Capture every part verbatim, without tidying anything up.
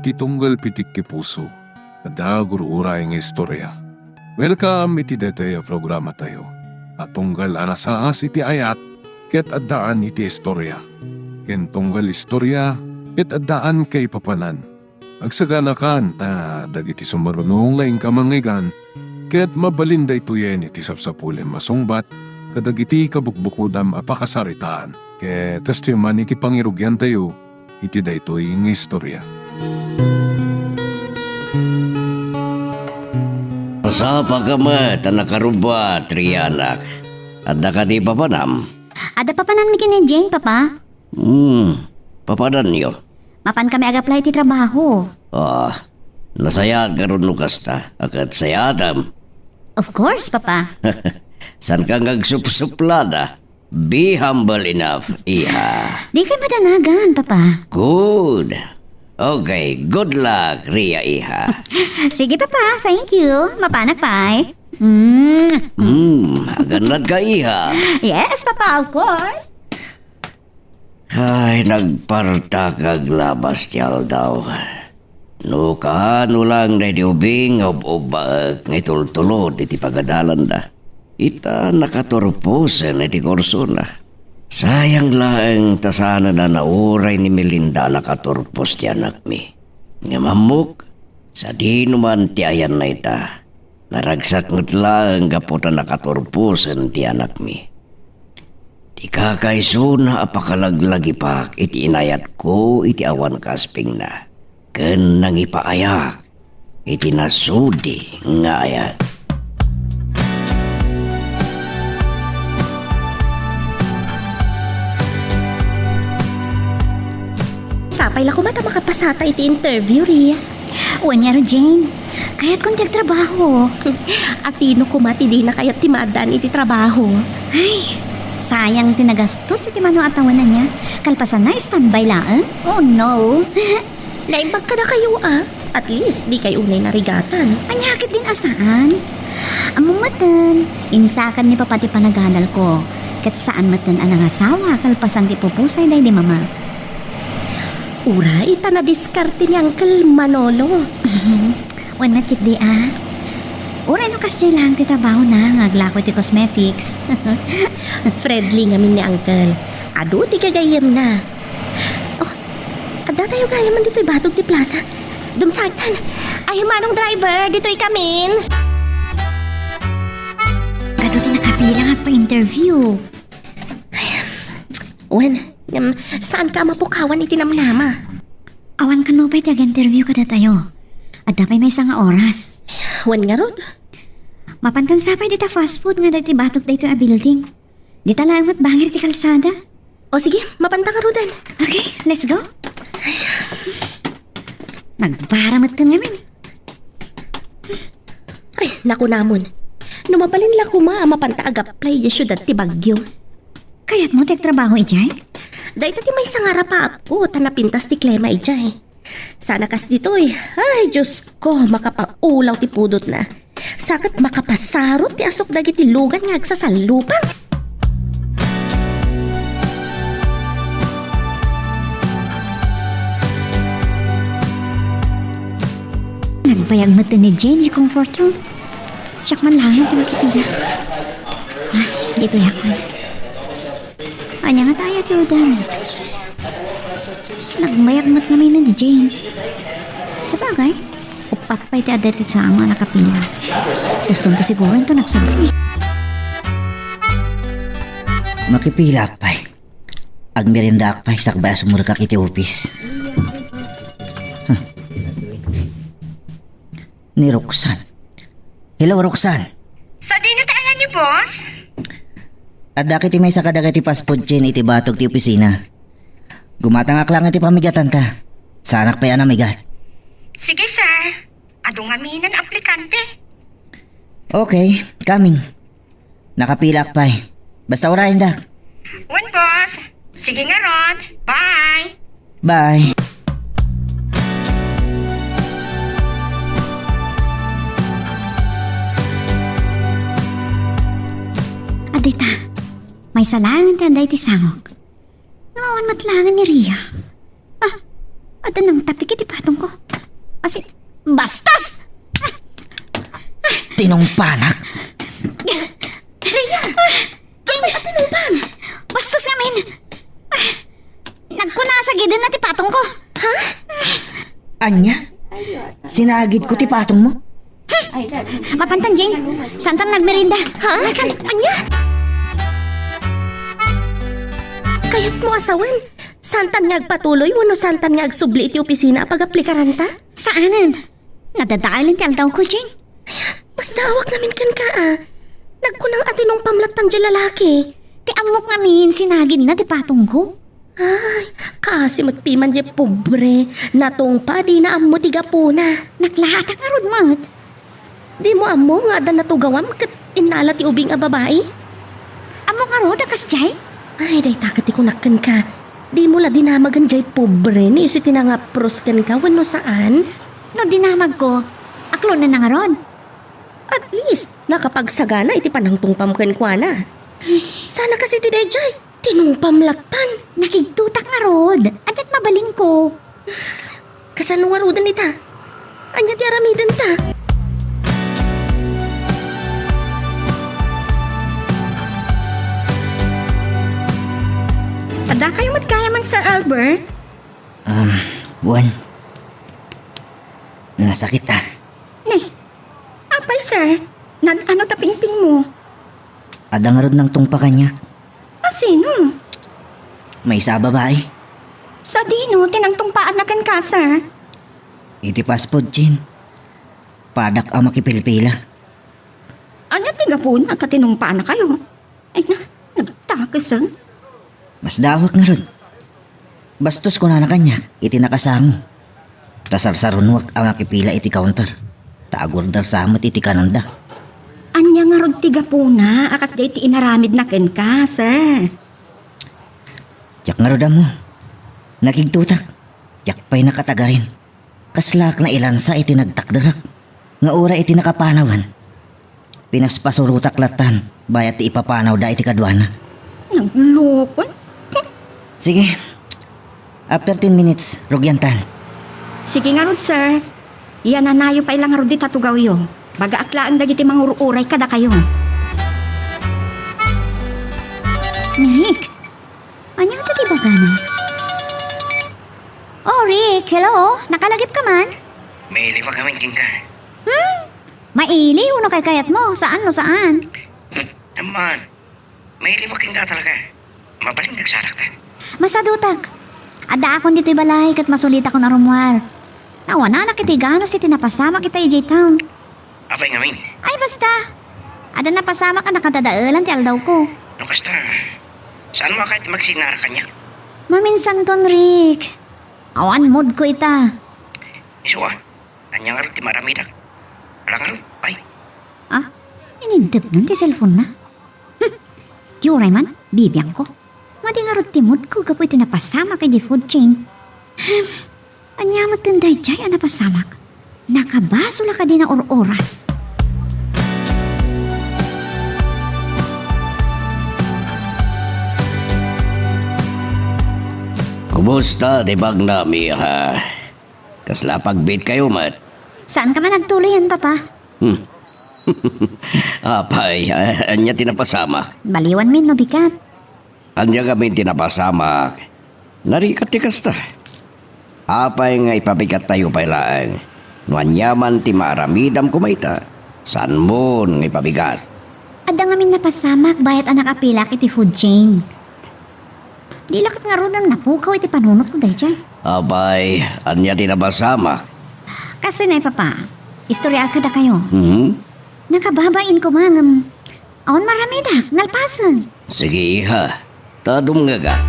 Ti tunggal pitik ti puso, adda gur-uray nga istorya. Welcome iti daytoy a programatayo a tunggal a nasaas iti ayat ket addaan iti istorya, ken tunggal istorya ket addaan kaipapanan. Agsaganakan ta dagiti sumaruno nga inka mangngeggan ket mabalin daytoyen iti sapsapulem a sungbat kadagiti kabukbukodam a pakasaritaan. Ket kastoy man iti pangirugiantayo iti daytoy nga istorya. Sapaka met a nakarubbuat, Rianak. Adda kadi papanam? Adda papananmi ken ni Jane, Papa. Hmm, papananyo? Mapan kami ag-apply iti trabaho. Ah, nasayaat ngarud no kasta. A ket sayatem. Of course, Papa. Saanka nga agsupsuplada? Be humble enough, iha. Dikay madanagan, Papa. Good. Okay, good luck, Ria, iha. Sige, Papa. Thank you. Mapanak pay. Mm. Hmm, agannadka, iha. Yes, Papa, of course. Ay, nagpartak nga aglabas ti aldaw. No kaano lang daydi ubing nga ub-ubbaek nga itultulod iti pagadalanda, ita nakaturposen iti kursona. Sayang laeng ta saanen a nauray ni Melinda a nakaturpos ti anakmi. Ngem ammok, sadino man ti ayanna ita, naragsak met laeng gapu ta nakaturposen ti anakmi. Ti kakaisuna a pakalaglagipak iti inayatko iti awan kaspingna, ken nangipaayak iti nasudi nga ayat. Sapay la koma ta makapasata iti interview, Ria. Wen ngarud, Jane. Kayatkon ti agtrabaho. Asino koma ti dina kayat ti maaddaan iti trabaho? Ay, sayang ti nagastos iti mano a tawen ania. Kalpasanna, standby laeng. Oh, no. Naimbag kadakayo, a. At least, dikay unay narigatan. Ania ket din a saan? Ammom metten, insakan ni Papa ti panagadalko. Ket saan metten a nangasawa kalpasan ti pupusay daydi Mama. Uray ta nadiskarte ni Uncle Manolo. Wen met ketdi a. Uray no kasdiay laeng ti trabahona nga aglako iti cosmetics. Friendly ngamin ni Uncle. Adu ti gagayyemna. Oh, addatayo gayamen ditoy batog ti plaza. Dumsagtan. Ay, manong driver, ditoy kamin. Adu ti nakapila nga agpa-interview. Wen, ngem, saanka a mapukawan iti namnama? Awan kano pay ti ag-interview kadatayo. Adda pay maysa nga oras. Wen ngarud? Mapantan sapay dita fast food nga dagiti batog daytoy a building. Dita laeng met bangir ti kalsada. O sige, mapanta ngaruden. Okay, let's go. Nagbara met ken ngamin. Ay, nakunamon. No mabalin la koma a mapanta ag-apply idiay siudad ti Baguio. Kayatmo ti agtrabaho idiay? Dayta ti maysa nga rapaapko ta napintas ti klima idiay. Saan a kas ditoy. Ay, Diosko, makapaulaw ti pudotna. Sa ket makapasarot ti asuk dagiti lugan nga agsasalupang. Nagbayag met ni Jane iti comfort room. Siak man laeng ti makipila. Ay, ditoyak man. Ania ngata aya ti order? Nagmayag met ngamin ni Jane. Sabagay, uppat pay ti adda ti sango a nakapila. Gustonto siguro inton nagsubli. Makipilaak pay. Agmeriendaak pay sakbay a sumrekak iti opis. Huh. Ni Roxanne. Hello, Roxanne. Sadino ti ayanyo, boss? Addak iti maysa kadagiti fast food chain iti batog ti opisina. Gumatangak laeng iti pamigatanta. Saanak pay a namigat. Sige, sir. Adu ngamin nga aplikante. Okay, coming. Nakapilaak pay. Basta urayendak. Wen, boss. Sige ngarud. Bye. Bye. Adda ita, maysa laeng ti adda iti sangok. Nga awan met laeng ni Ria. Ah, adda nangtapik iti patongko. Asi, bastos! Tinumpanak? Jane, tinumpan! Bastos ngamin! Nagkuna a sagiden na ti patong ko. Ha? Ania? Sinagid ko ti patong mo? Mapantan, Jane. Saantan nagmerienda. Ha? Ania? Kayatmo a sawen? Saantan nga agpatuloy wenno saantan nga agsubli iti opisina a pagaplikaranta? Saanen. Nadadaelen ti aldawko, Jane. Mas naawak ngamin kenka, a. Nagkunam a tinumpam lattan diay lalaki. Ti ammok ngamin, sinagidna ti patongko. Ay, kaasi met piman diay pobre. Natungpa, dina ammo ti gapuna. Naklaatak ngarud met. Dimo ammo nga adda natugawam ket innala ti ubing a babai? Ammok ngarud a kasdiay? Ay, dayta ket ti kunak kenka. Dimo la dinamagen diay pobre no isu ti nangapros kenka wenno saan? No dinamagko, aklonnenna ngarud? At least, nakapagsagana iti panangtungpam kenkuana. Saan a kas iti daydiay? Tinumpam lattan. Nakigtotak ngarud. Aniat mabalinko? Kasano ngaruden ita? Ania ti aramidenta? Addakayo met gayam, Sir Albert? Um, wen. Nasakit, a. Ne. Apay, sir? Naan-ano ta pingpingmo? Adda ngarud nangtungpa kaniak. A sino? Maysa a babai. Sadino ti nangtungpaanna kenka, sir? Iti fast food chain. Padak a makipilpila. Ania ti gapuna ta tinumpaanakayo? Ay na, nagtakesan. Masdaawak ngarud. Bastos kunana kaniak iti nakasango. Ta sarsarunoak a makipila iti counter. Ta agorder sa met iti kanenda. Ania ngarud ti gapuna a kasdiay ti inaramidna kenka, sir? Diak ngarud ammo. Nakigtotak. Diak pay nakatagarin. Kaslaak nailansa iti nagtakderak nga uray iti nakapanawan, pinaspasurotak lattan bayat ti ipapanawda iti kaduana. Nagloko. Sige. After ten minutes, rugiantan. Sige ngarud, sir. Yananayo pay la ngarud dita tugawyo. Bagaak laeng dagiti mangur-uray kadakayo. Mirik, ania ito ti bagana? Oh, Rick, hello? Nakalagip ka man? Mailiwak amin kenka. Hmm? Maili, uno kaykayat mo? Saan no saan? Hmm, amman. Mailiwak kenka talaga. Mabalin nga agsarakta. Masadutak. Addaakon ditoy balay ket masulitakon a rummuar. Nawananak iti ganas iti napasamak ita idiay town. Apay ngamin? Ay, basta. Adda napasamak a nakadadaelan ti aldawko. No kasta, saan mo a kayat ti magsinarak kaniak? Maminsanton, Rick. Awan mood ko ita. Isu a, ania ngarud ti maaramidak? Ala ngarud, ay. Ah, inindepnan ti cellphone na. Hmm. Ti uray man, bibiangko. Madi ngarud ti mood ko gapu iti napasamak idiay food chain. Hmm. Ania met daydiay a napasamak? Nakabasol a kadi na or-oras? Kumusta ti bagna, Mia? Kasla pagbiit kayo met? Saan ka man agtuloyan, Papa? Hmm. Apay, a-, ania ti napasamak? Baliwan min no bigat. Ania ngamin ti napasamak? Narigat ti kasta. Apay nga ipabigattayo pay laeng? No ania man ti maaramidam koma ita, saanmon nga ipabigat. Adda ngamin napasamak bayat a nakapilak iti food chain. Di la ket ngaruden napukaw iti panunotko daydiay. Apay, ania ti napasamak? Kastoy na, Papa. Istoryaak kadakayo. Mhm. Nakababain koma ngem awan maaramidak, nalpasen. Sige, iha. Ta dumngegak.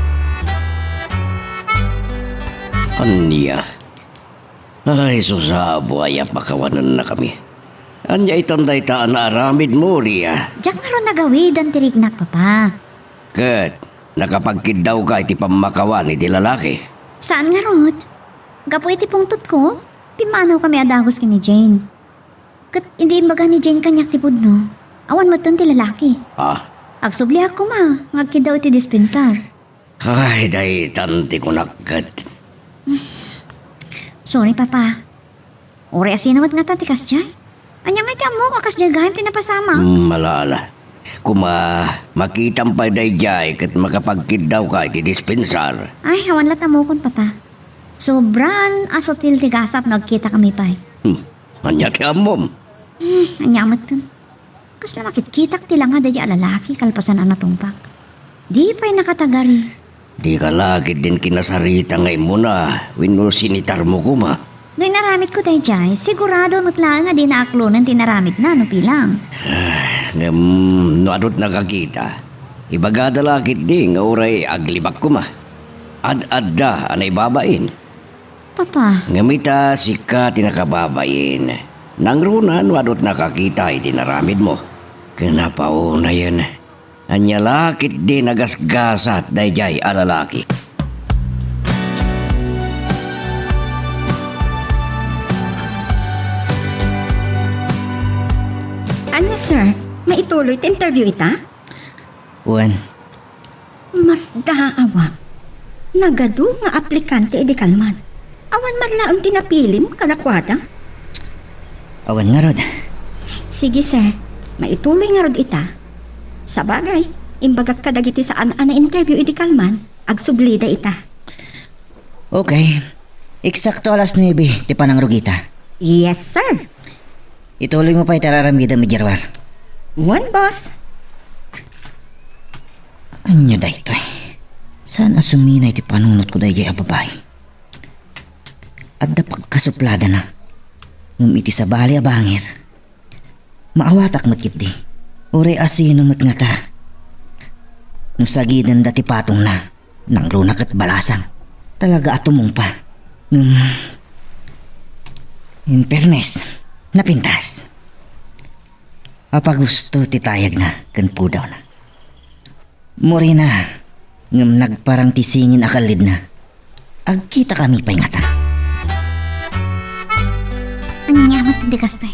Ania? Ay, sus, abuay a pakawanennakami. Ania itan dayta a naaramidmo, Ria? Diak ngarud nagawidan ti riknak, Papa. Ket nakapagkiddawka iti pammakawan iti lalaki? Saan ngarud. Gapu iti pungtotko, pimmanawkami a dagus ken ni Jane. Ket idi imbaga ni Jane kaniak ti pudno, awan metten ti lalaki. Ah. Agsubliak koma nga agkiddaw iti dispensar. Ay, daytan ti kunak ket. Sorry, Papa. Uray asino met ngata ti kasdiay? Ania ngay ti ammok a kasdiay gayam ti napasamak? Hmm, ala, ala. Kuma, makitam pay daydiay ket makapagkiddawka iti dispensar. Ay, awan la't ammokon, Papa. Sobraan a sutil ti gasat no agkitakami pay. Hmm, ania ti ammom? Hmm, ania metten? Kasla makitkitak ti langa daydiay a lalaki kalpasan a natungpak. Di pay nakatagari. Dika la ketdin kinasarita nga immuna wenno sinitarmo koma? No inaramidko daydiay, sigurado met laeng a dina aklonen ti inaramidna no bilang. Ah, ngem no adut nakakita, ibagada la ketdi nga uray aglibak koma. Ad-adda a naibabain. Papa. Ngem ita, sika ti nakababain. Nangruna no adut nakakita iti inaramidmo. Ken napauna yen, ania la ketdi nagasgasat daydiay a lalaki? Ania, sir? Maituloy ti interview ita? Wen. Masdaawa. Nagadu nga aplikante idi kalman. Awan man laeng ti napilim kadakuada? Awan ngarud. Sige, sir. Maituloy ngarud ita. Sabagay, imbagak kadagiti saan a na-interview idi kalman, agsublida ita. Okay. Eksakto alas nuebe ti panangrugita. Yes, sir. Ituloy mo pay ti ar-aramidem, Miss Gerwar. Wen, boss. Ania daytoy? Saan a suminay ti panunotko daydiay a babai? Adda pagkasupladana. Ngem iti sabali a bangir, maawatak met ketdi. Uray asino met ngata? No sagidenda ti patongna, nangruna ket balasang. Talaga a tumungpa. Ngem, in fairness, napintas. Apagusto ti tayagna ken pudawna. Morena, ngem nagparang ti singin a kallidna. Agkitakami pay ngata. Ania met ti kastoy?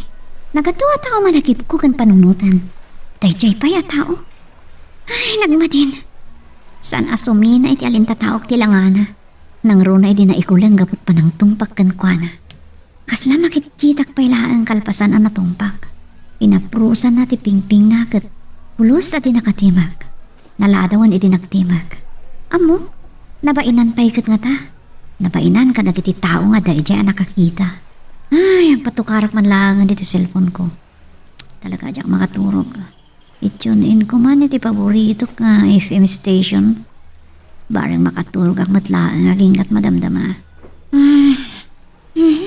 Nagadu a tao malagipko ken panunoten. Daydiay pay a tao? Ay, nagmadin. Saan a sumina iti alintataok ti langana. Nangruna idi naikuleng gapu ti panangtungpak kenkuana. Kasla makitkitak pay laeng kalpasan a natungpak. Inaprusanna ti pingpingna ket pulos a di nakatimag. Naladawen idi nagtimag. Ammok, nabainan pay ket ngata. Nabainan kadagiti tao nga daydiay a nakakita. Ay, agpatukarak man laengen ditoy cellphone-ko. Talaga a diak makaturog. I-tune in ko man iti paboritok nga F M station. Bareng makaturogak met laeng agingga ti madamdama. Ah, mhm.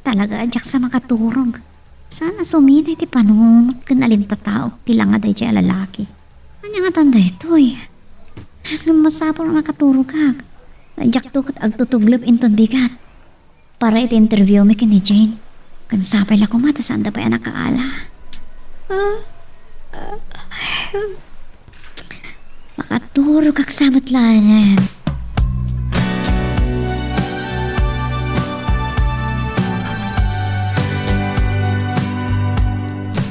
Talaga a diak sa makaturog. Saan a sumina iti panunot ken alintataok ti langa daydiay a lalaki. Ania ngatan daytoy? Ngem masapul a makaturogak. Diakto ket agtutuglep inton bigat. Para iti interview mi ken ni Jane. Ken sapay la koma ta saanda pay a nakaala. Ah, ah, makaturogak sa met laengen.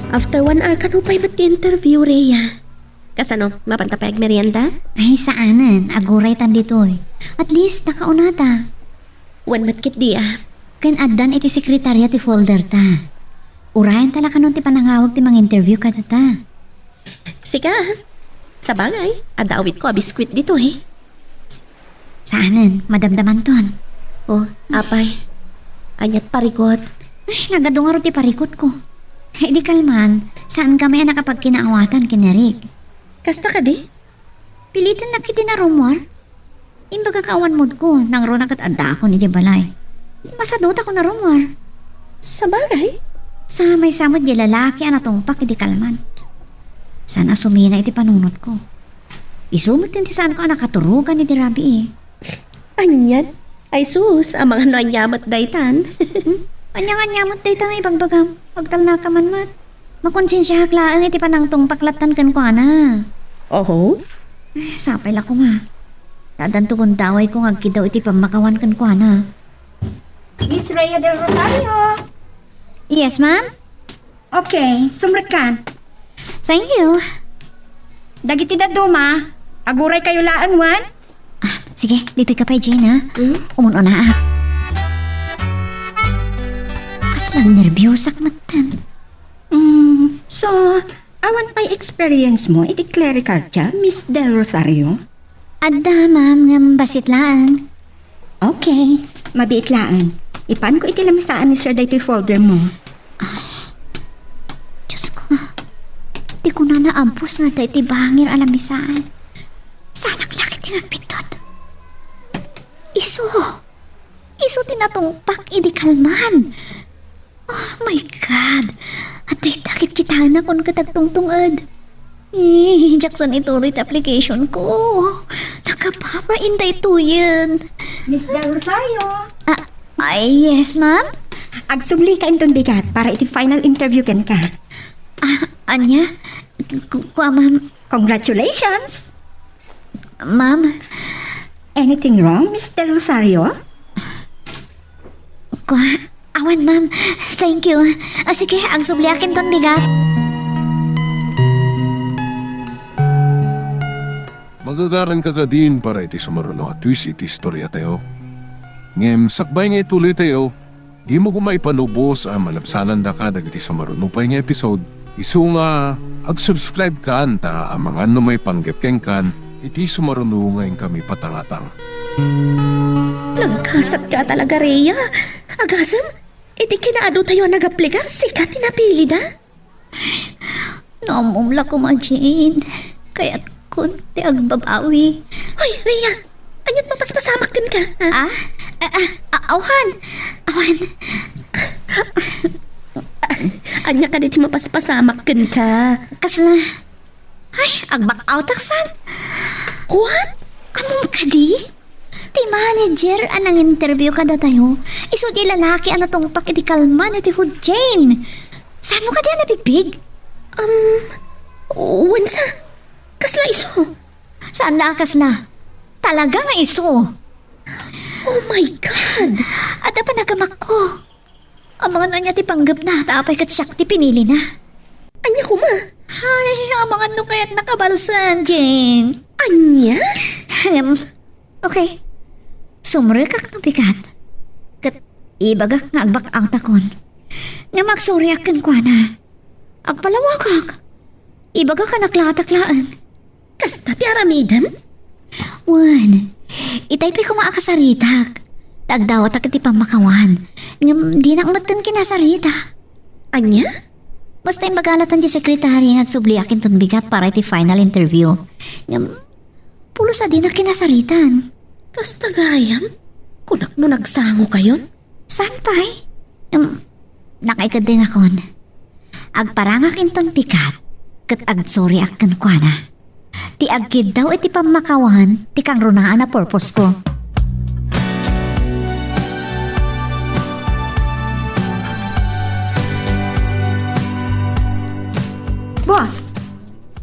After one hour, kano pay met ti interview, Rhea? Kasano, mapanta pay agmerienda? Ay, saanen. Aguraytan ditoy. At least, nakaunata. Wen met ketdi a. Ken addan iti sekretarya ti folder ta. Urayenta la kanon ti panangawag ti manginterview kadata. Sika, a. Sabagay, adda awitko a biskuit ditoy. Saanen, madamdamanton. Oh, apay. Aniat parikut? Ay, nagadu ngarud ti parikutko. Idi kalman, saankami a nakapagkinaawatan ken ni Rick. Kasta kadi? Pilitennak iti narummuar. Imbagak a awan moodko, nangruna ket addaakon idiay balay. Masadutako narummuar. Sabagay. Sa maysa met diay lalaki a natungpak idi kalman. Saan a sumina iti panunotko. Isu met ti saanko a nakaturogan idi rabii. Anian? Ay sus, amangan no ania met daytan. Hmm? Ania nga ania met daytan nga ibagbagam? Agtalnaka man met. Makonsensiaak laeng iti panangtungpak lattan kenkuana. Oho? Eh, sapay la koma. Ta addanto gundawayko nga agkiddaw iti pammakawan kenkuana. Miss Rhea del Rosario! Yes, ma'am? Okay, sumrekkan. Thank you. Dagiti dadduma, aguraykayo laeng wen? Ah, sige, ditoy ka pay, Jane, ha? Hmm? Umun-unaak. Kas Agnerbiosak metten. Mm, so, awan pay experience mo iti clerical job, Miss Del Rosario? Adda, ma'am, ngem bassit laeng. Okay, mabiit laeng. Ipanko iti lamisaan ni Sir daytoy folder mo. Diyos ko, di ko na naabus nga daytoy bangir a lamisaan. Saanak la ket ti nagbiddut. Isu! Isu ti natungpak idi kalman. Oh my God! At dayta ket kitaenakon ket agtungtunged. Eh, diak sa ituloy ti application ko. Nakababain daytoyen. Miss Del Rosario! Ah, ay, yes, ma'am? Agsubli ka inton bigat para iti final interview kenka. Ah, anya? Ku-, kua, ma'am. Congratulations! Ma'am? Anything wrong, Miss Del Rosario? Kua, awan, ma'am. Thank you. Ah, sige, agsubliak inton bigat. Magagaranka kadin para iti sumaruno a twist iti istoriatayo. Ngem sakbay nga ituloytayo, dimo koma ipanubos a malabsanandaka dagiti sumaruno pay nga episode, isu nga agsubscribe kan ta amangan no maipanggep kenkan iti sumaruno nga inkami patangatang. Nagkasatka talaga, Rhea. Agasem, iti kinaadutayo a nagaplikar, sika ti napilida? Naum-um la koma, Jane. Kayatkon ti agbabawi. Hoy, Rhea! Ania't mapaspasamak kenka, ha? Ah? Ah, ah, ah, awan. Awan. Ania kadi ti mapaspasamak kenka? Kasla. Ay, agbakautak san. What? Ammom kadi? Ti manager a nanginterview kadatayo, isu ti lalaki a natungpak iti kalman iti food chain. Saanmo kadi a nabigbig? Um, wen sa, kasla isu? Saan la a kasla? Talaga nga isu. Oh my God! Adda panagamakko. Amangan ania ti panggepna, ta apay ket siak ti pinilina. Ania koma? Ay, amangan no kayatna kabalsen, Jane. Ania? Ngem, okay. Sumrekak no bigat. Ket ibagak nga agbakautakon. Ngem agsoriak kenkuana. Agpalawagak. Ibagak a naklatak laeng. Kasta ti aramidem? Wen, itay pay koma a kasaritak. Ta agdawatak iti pammakawan. Ngem dinak metten kinasarita. Ania? Basta imbaga latta ti sekretary nga agsubliak inton bigat para iti final interview. Ngem, pulos a dinak kinasaritan. Kasta gayam? Kunak no nagsangokayon? Saan pay? Em, nakaikeddengakon. Agparangak inton bigat, ket agsoriak kenkuana. Ti agkiddaw iti pammakawan ti kangrunaan a purpose ko. Boss,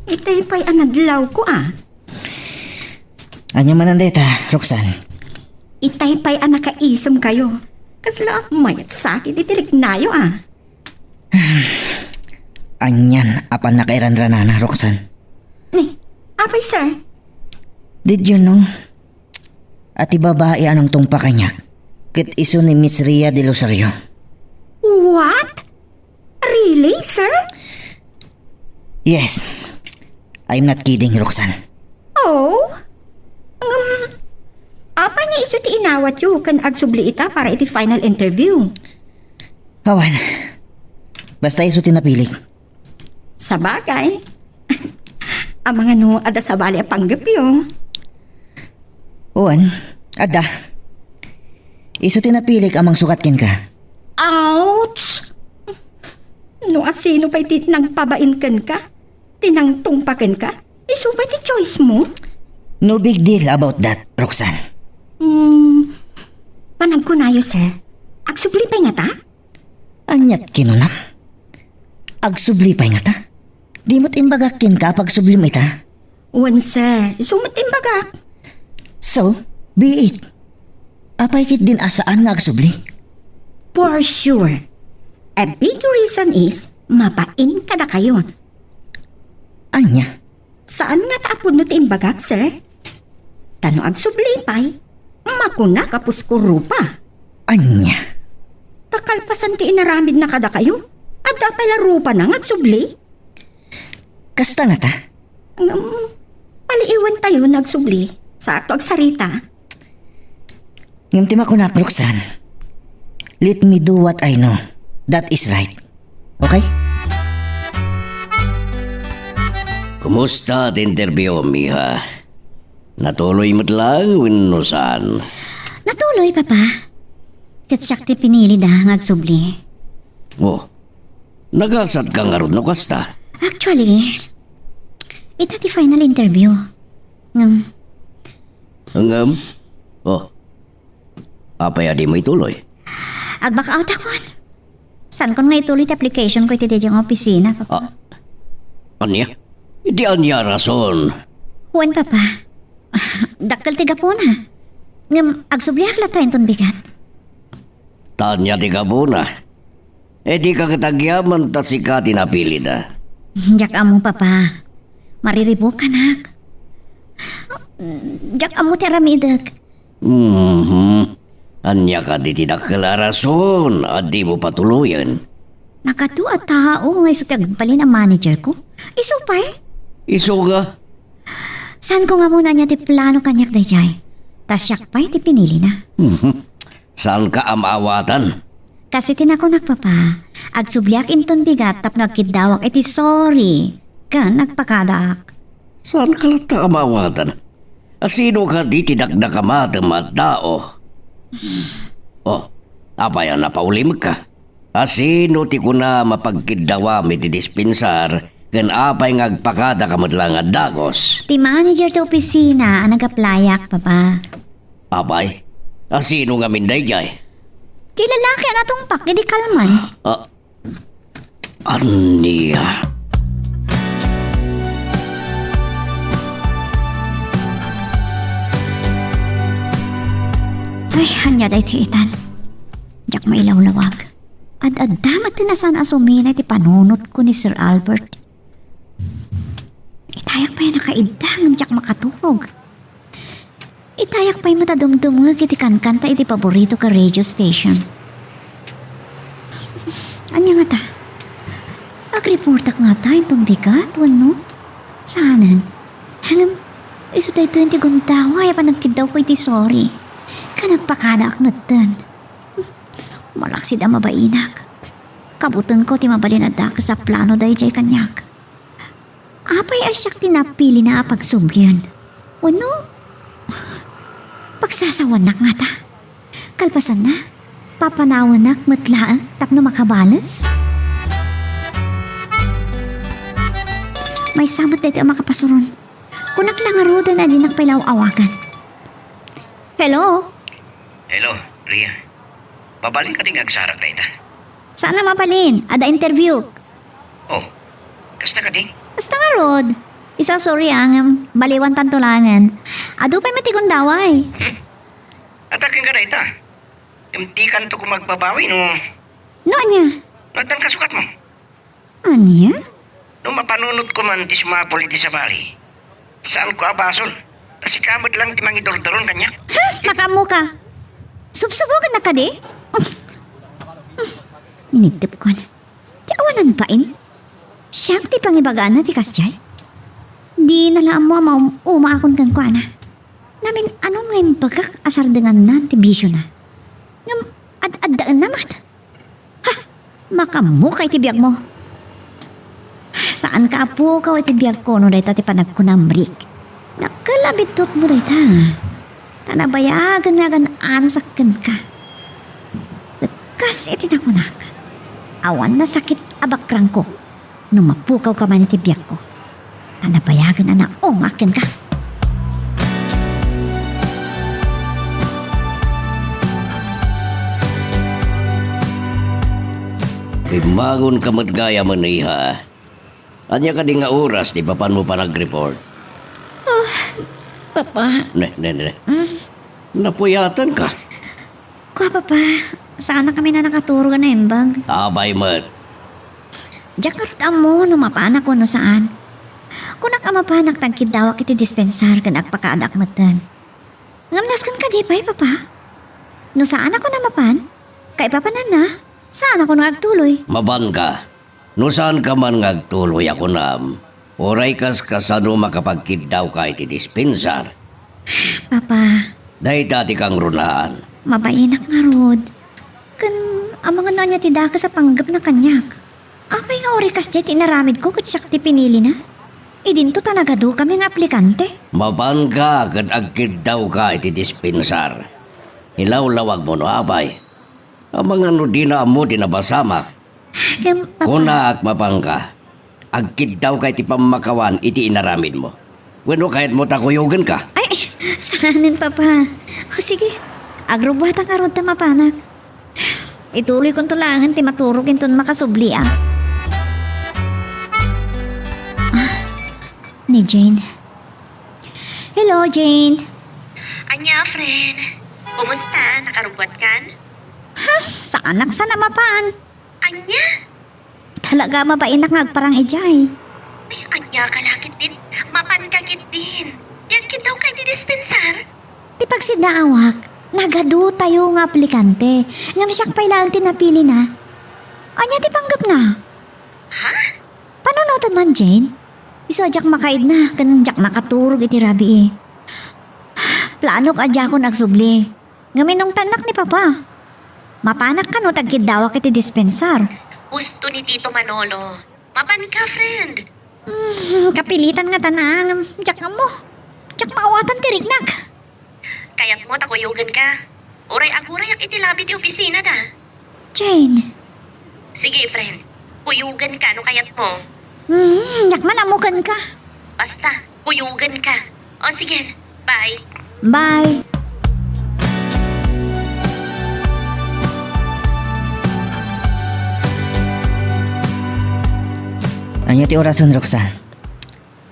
itay pay a nadlaw ko, ah. Ania manen dayta, Roxanne? Itay pay a nakaisemkayo. Kasla mayat sakit iti riknayo, ah. Anian a pannakairanranana, Roxanne? Ni, apay, sir? Did you know a ti babai a nangtungpak kaniak ket isu ni Miss Rhea de Losario? What? Really, sir? Yes. I'm not kidding, Roxanne. Oh? Um, apay nga isu ti inawatyo ken agsubli ita para iti final interview? Awan. Basta isu ti napilik. Sabagay. Amangan no adda sabali a panggepyo. Wen, adda. Isu ti napilik a mangsukat kenka. Ouch! No asino pay ti nangpabain kenka, ti nangtungpa kenka, isu pay ti choice mo? No big deal about that, Roxanne. Hmm, panagkunayo, sir. Agsubli pay ngata? Aniat kinunam? Agsubli pay ngata? Di met imbagak kenka a pagsublim ita? Wen, sir. Isu met imbagak. So, be it. Apay ketdin a saan nga agsubli? For sure. A big reason is mabain kadakayo. Ania? Saan ngata a pudno ti imbagak, sir? Ta no agsubli pay, makunak a pusko rupa. Ania? Kakalpasan ti inaramidna kadakayo, adda pay la rupana nga agsubli? Kasta ngata? Ngem, paliiwentayo nga agsubli. Saanto agsarita. Ngem ti makunak, Roxanne, let me do what I know. That is right. Okay? Kumusta ti interview, Miha? Natuloy met laeng wenno saan? Natuloy, Papa. Ket siak ti pinilida nga agsubli. Oh, nagasatka ngarud no kasta? Actually, ita ti final interview. Ngem, Ngem? Oh, apay a dimo ituloy? Ag-back out akon. Saankon nga ituloy ti application ko iti daydiay nga opisina, Papa. Ah, ania? Iti ania a rason? Wen, Papa. Dakkel ti gapuna. Ngem agsubliak latta inton bigat. Ta ania ti gapuna? E dika ket agyaman ta sika ti napilida. Diak ammo, Papa. Mariribuk, anak. Diak ammo ti aramidek. Mhm. Ania kadi ti dakkel a rason a dimo patuloyen? Nagadu a tao nga isu ti agbalin a manager ko. Isu pay? Isu nga? Saanko nga ammo no ania ti plano kaniak daydiay. Ta siak pay ti pinilina. Mhm. Saanka a maawatan? Kas iti nakunak, Papa, agsubliak inton bigat tapno agkiddawak iti sorry ken agpakadaak. Saanka latta a maawatan? A sino kadi ti dakdakamatem a tao? Oh, apay a napaulimka? A sino ti kuna mapagkiddawam iti dispensar ken apay nga agpakadaka met laeng a dagus? Ti manager ti opisina a nag-applyak, Papa. Apay, a sino ngamin daydiay? Ti lalaki a natungpak idi kalman. Ah, ania? Ay, ania daytoy itan? Diak mailawlawag. Ad-adda met ti nasaan a sumina iti panunotko ni Sir Albert. Itayak pay a nakaidda ngem diak makaturog. Itayak pay met a dumdumngeg iti kankanta iti paborito a radio station. Ania ngata? Agreportak ngata inton bigat wenno? Saanen. Ngem, isu daytoyen ti gundaway a panagkiddawko iti sorry. Ken agpakadaak metten. Malaksid a mabainak. Kabutenko ti mabalin a dakes a plano daydiay kaniak. Apay a siak ti napilina a pagsublien? Wenno, pagsasawanak ngata? Kalpasanna, papanawannak met laeng tapno makabales? Maysa met daytoy a makapasuron. Kunak la ngaruden a dinak pay la aw-awagan. Hello? Hello, Ria. Mabalin kadi nga agsarak dayta? Saan a mabalin? Adda interview. Oh, kasta kadi? Kasta ngarud. Isu a sorry, ah, ngem baliwantanto laengen. Adu pay met ti gundaway. Hmm. Ataken ka dayta. Ngem dikanto koma agbabawi no. No ania? No addan kasukatmo. Ania? No mapanunotko man ti sumapul iti sabali, saanko a basol. Ta sika met laeng ti mangidurduron kaniak. Ha? Makaammoka. Subsubogennak kadi? Inigtepkon. Ti awanan bain? Siak ti pangibagana ti kasdiay? Dina la ammo a maum-umaakon kenkuana. Namin-anon nga imbagak a sardenganna ti bisiona. Ngem ad-addaenna met. Ha! Makaammoka iti biagmo. Saanka a pukaw iti biagko no dayta ti panagkunam, Rick. Dakkel a biddutmo dayta. Ta nabayagen nga agan-anusak kenka. Ket kas iti nakunak, awan nasakit a bakrangko no mapukawka man iti biagko. Ta nabayagen a naunga kenka. Bimmangonka met gayam, iha. Ania kadi nga oras ti mapanmo panagreport? Ah, Papa. Ne, ne, ne. Hmm? Napuyatanka. Kua, Papa, saanakami a nakaturog a naimbag. Apay met. Diak ngarud ammo no mapanak wenno saan. Kunak a mapanak ta agkiddawak iti dispensar ken agpakaadak metten. Ngem nasken kadi pay, Papa? No saanak a mapan, Ay, papananna? Saan a kuno nga agtuloy? Mapanka. No saanka man nga agtuloy a kunam, uray kas kasano makapagkiddawka iti dispensar. Papa. Dayta ti kangrunaan. Mabainak ngarud. Ken amangan no ania ti dakes a panggepna kaniak. Apay nga uray kasdiay ti inaramidko ket siak ti pinilina? Idinto ta nagadukami nga aplikante. Mapanka ket agkiddawka iti dispensar. Ilawlawagmo no apay. Amangan no dina ammo ti napasamak. Ngem, Papa. Kunak, mapanka. Agkiddawka iti pammakawan iti inaramidmo. Wenno kayatmo ta kuyogenka? Ay, saanen, Papa. O, sige. Agrubbuatak ngarud ta mapanak. Ituloykonto laengen ti maturog inton makasubli, a. Ah, ni Jane. Hello, Jane. Ania, friend? Kumusta? Nakarubbuatkan? Ha? Saanak sa a mapan. Ania? Talaga, mabainak nga agparang idiay. Ay, ania ka la ketdin? Mapanka ketdin. Ti agkiddawka iti dispensar? Ti pagsidnaawak, nagadutayo nga aplikante. Ngem siak pay laeng ti napilina. Ania ti panggepna? Ha? Panunoten man, Jane. Isu a diak makaidna ken diak makaturog iti rabii. Planok a diakon agsubli. Ngem inungtannak ni Papa. Mapanak kano ta agkiddawak iti dispensar? Husto ni Tito Manolo. Mapanka, friend. Hmm, kapilitan ngatan a, ngem diak ammo. Diak maawatan ti riknak. Kayatmo ta kuyogenka? Uray agurayak iti labi ti opisinada. Jane. Sige, friend. Kuyogenka no kayatmo. Hmm, diak man ammo kenka. Basta, kuyogenka. O sige, bye. Bye. Ania ti orasen, Roxanne?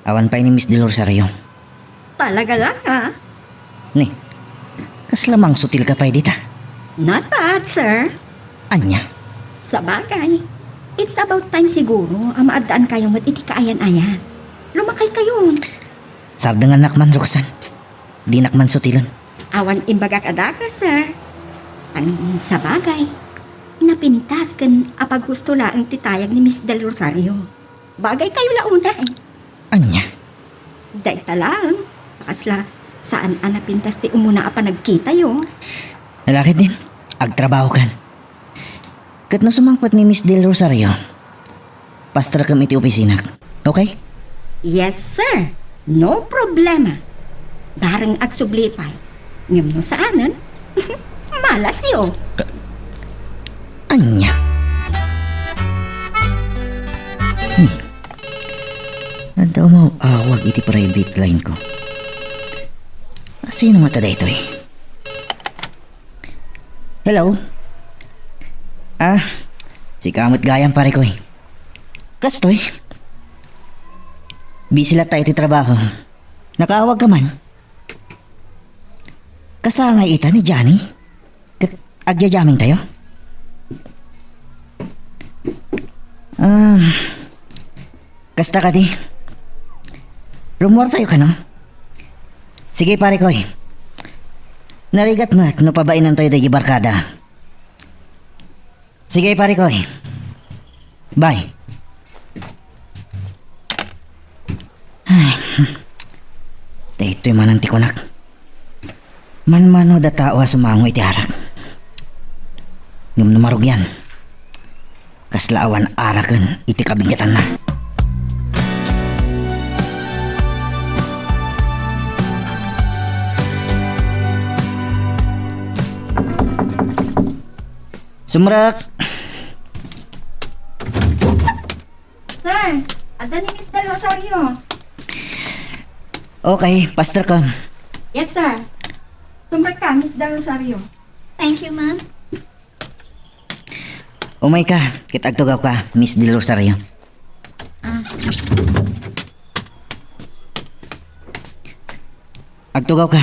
Awan pay ni Miss Del Rosario. Talaga lang, ah. Ni, kasla mangsutil ka pay dita? Not bad, sir. Ania? Sabagay, it's about time siguro a maaddaankayo met iti kaayan-ayan. Lumakaykayo. Sardengannak man, Roxanne. Dinak man sutilen. Awan imbagak a dakes, sir. Ang sabagay, napintas ken apaghusto laeng ti tayag ni Miss Del Rosario. Bagaykayo la unay. Ania? Dayta laeng, kasla saan a napintas ti umuna a panagkitayo. Nalakid din, agtrabahokan. Ket no sumangpet ni Miss Del Rosario, pasterkem iti opisinak. Okay? Yes, sir. No problema. Bareng agsubli pay. Ngem no saanen, malasyo. Ka-, ania? Hmm. Adda umaw-awag iti private line ko. Asino ngata daytoy? Hello? Ah, sika met gayam, pare ko, eh. Kastoy? Busy latta iti trabaho. Nakaawag ka man? Kasangay ita ni Johnny? Ket agyajaming tayo? Ah, kasta kadi. Rummuar tayo kano? Sige, pare ko, eh. Narigat met no pabainantayo daydi barkada. Sige, pare ko, eh. Bye. Ay, daytoy manen ti kunak. Manmano da tao a sumango iti arak. Ngem no marugian, kasla awan araken iti kabingkatanna. Sumrek! Sir, adda ni Miss Del Rosario. Okay, pasterka. Yes, sir. Sumrek ka, Miss Del Rosario. Thank you, ma'am. Umay ka, ket agtugaw ka, Miss Del Rosario. Ah. Agtugaw ka.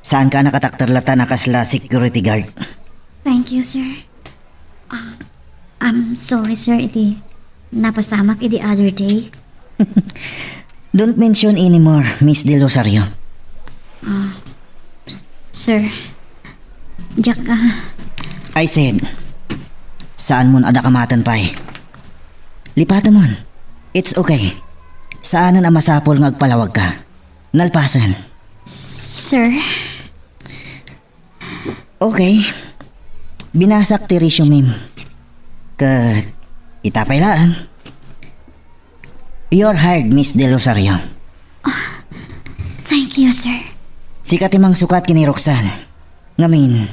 Saan ka nakatakder latta a kasla security guard? Thank you, sir. Ah, I'm sorry, sir, iti napasamak iti other day. Don't mention anymore, Miss Del Rosario. Ah, sir, diak, ah, I said, saan mon a dakamaten pay. Lipatemon. It's okay. Saanen a masapul nga agpalawag ka. Nalpasen. Sir? Okay. Binasak ti resume-m. Ket ita pay laeng. You're hired, Miss Del Rosario. Thank you, sir. Sika ti mangsukat ken ni Roxanne. Ngamin,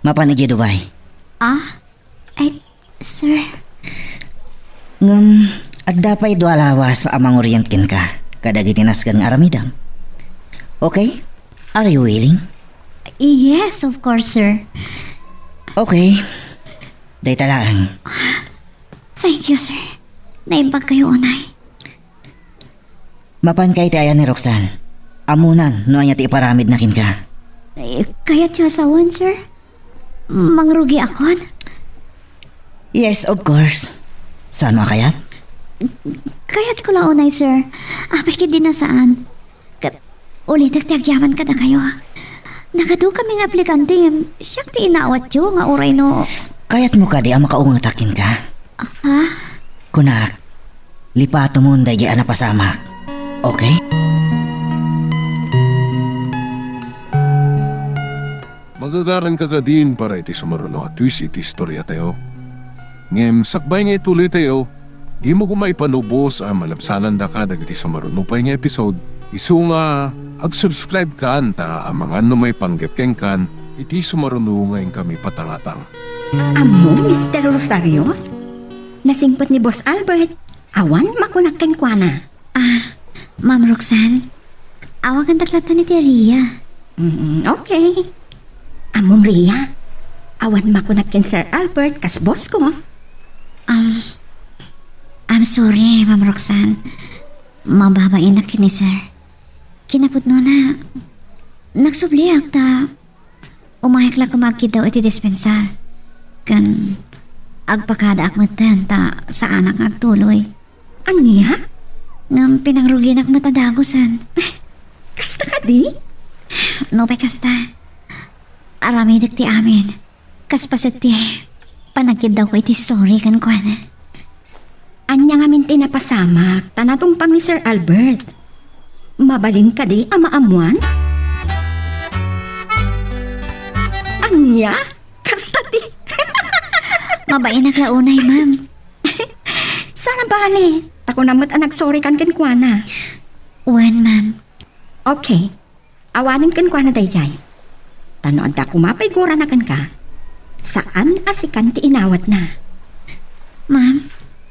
mapan idiay Dubai. Ah? Ay, sir. Ngem, adda pay dua a lawas a mangorient kenka kadagiti nasken nga aramidem. Okay? Are you willing? Yes, of course, sir. Okay. Dayta laeng. Thank you, sir. Naimbag kayo unay. Mapanka iti ayan ni Roxanne. Ammonan no ania ti iparamidna kenka. Eh, kayatyo a sawen, sir? Mangrugiakon? Yes, of course. Saan mo a kayat? Kayatko la unay, sir. Apay ket di na saan. Ket ulitek ti agyaman kadakayo. Nagadu kami nga aplikante, siak ti inawatyo nga uray no... Kayatmo kadi a makaungetak kenka? Ha? Kunak, lipatemon daydi a napasamak. Okay? Magagaranka kadin para iti sumaruno a twist iti istoriatayo. Ngem sakbay nga ituloytayo, dimo koma ipanubos a malabsanandaka dagiti sumaruno pay nga episode, isu nga ag-subscribe kan ta amangan no maipanggep kenkan iti sumaruno nga inkami patangatang. Ammo, Mister Rosario? Nasingpet ni Boss Albert. Awan makunak kenkuana. Ah, Ma'am Roxanne, awagandak latta ni ti Ria. Mm, okay. Ammom, Ria, awan makunak ken Sir Albert kas boss ko. Um, I'm sorry, Ma'am Roxanne. Mababainak ken ni Sir. Kinapudnona, nagsubliak ta umayak la koma agkiddaw iti dispensar. Ken agpakadaak metten ta saanak nga agtuloy. Ania? Ngem pinangruginak met a dagusen. Kasta kadi? Nupay kasta, aramidek ti amin. Kas paset ti panagkiddawko iti sorry kenkuana. Ania ngamin ti napasamak ta natungpang ni Sir Albert? Mabalin kadi a maammoan? Ania? Kasta ti... Mabainak la unay, ma'am. Saan a bale, ta kunam met a nagsorry kan kenkuana. Wen, ma'am. Okay. Awanen kenkuana daydiay. Ta no adda koma pay gurana kenka, saan a sikan ti inawatna. Ma'am?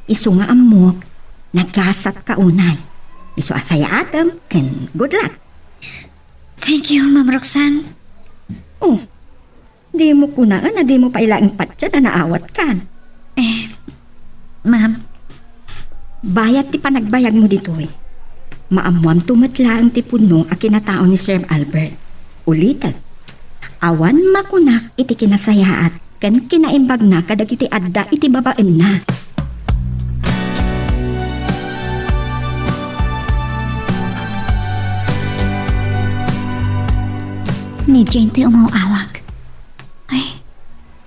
Isu nga ammok, nagasatka unay. Isu a sayaatem ken good luck. Thank you, Ma'am Roxanne. Oh, dimo kunaen a dimo pay laeng patien a naawatkan. Eh, ma'am. Bayat ti panagbayagmo ditoy, maammoamto met laeng ti pudno a kinatao ni Sir Albert. Ulitek, awan makunak iti kinasayaat ken kinaimbagna kadagiti adda iti babaenna. Ni Jane ti umaw-awag. Ay,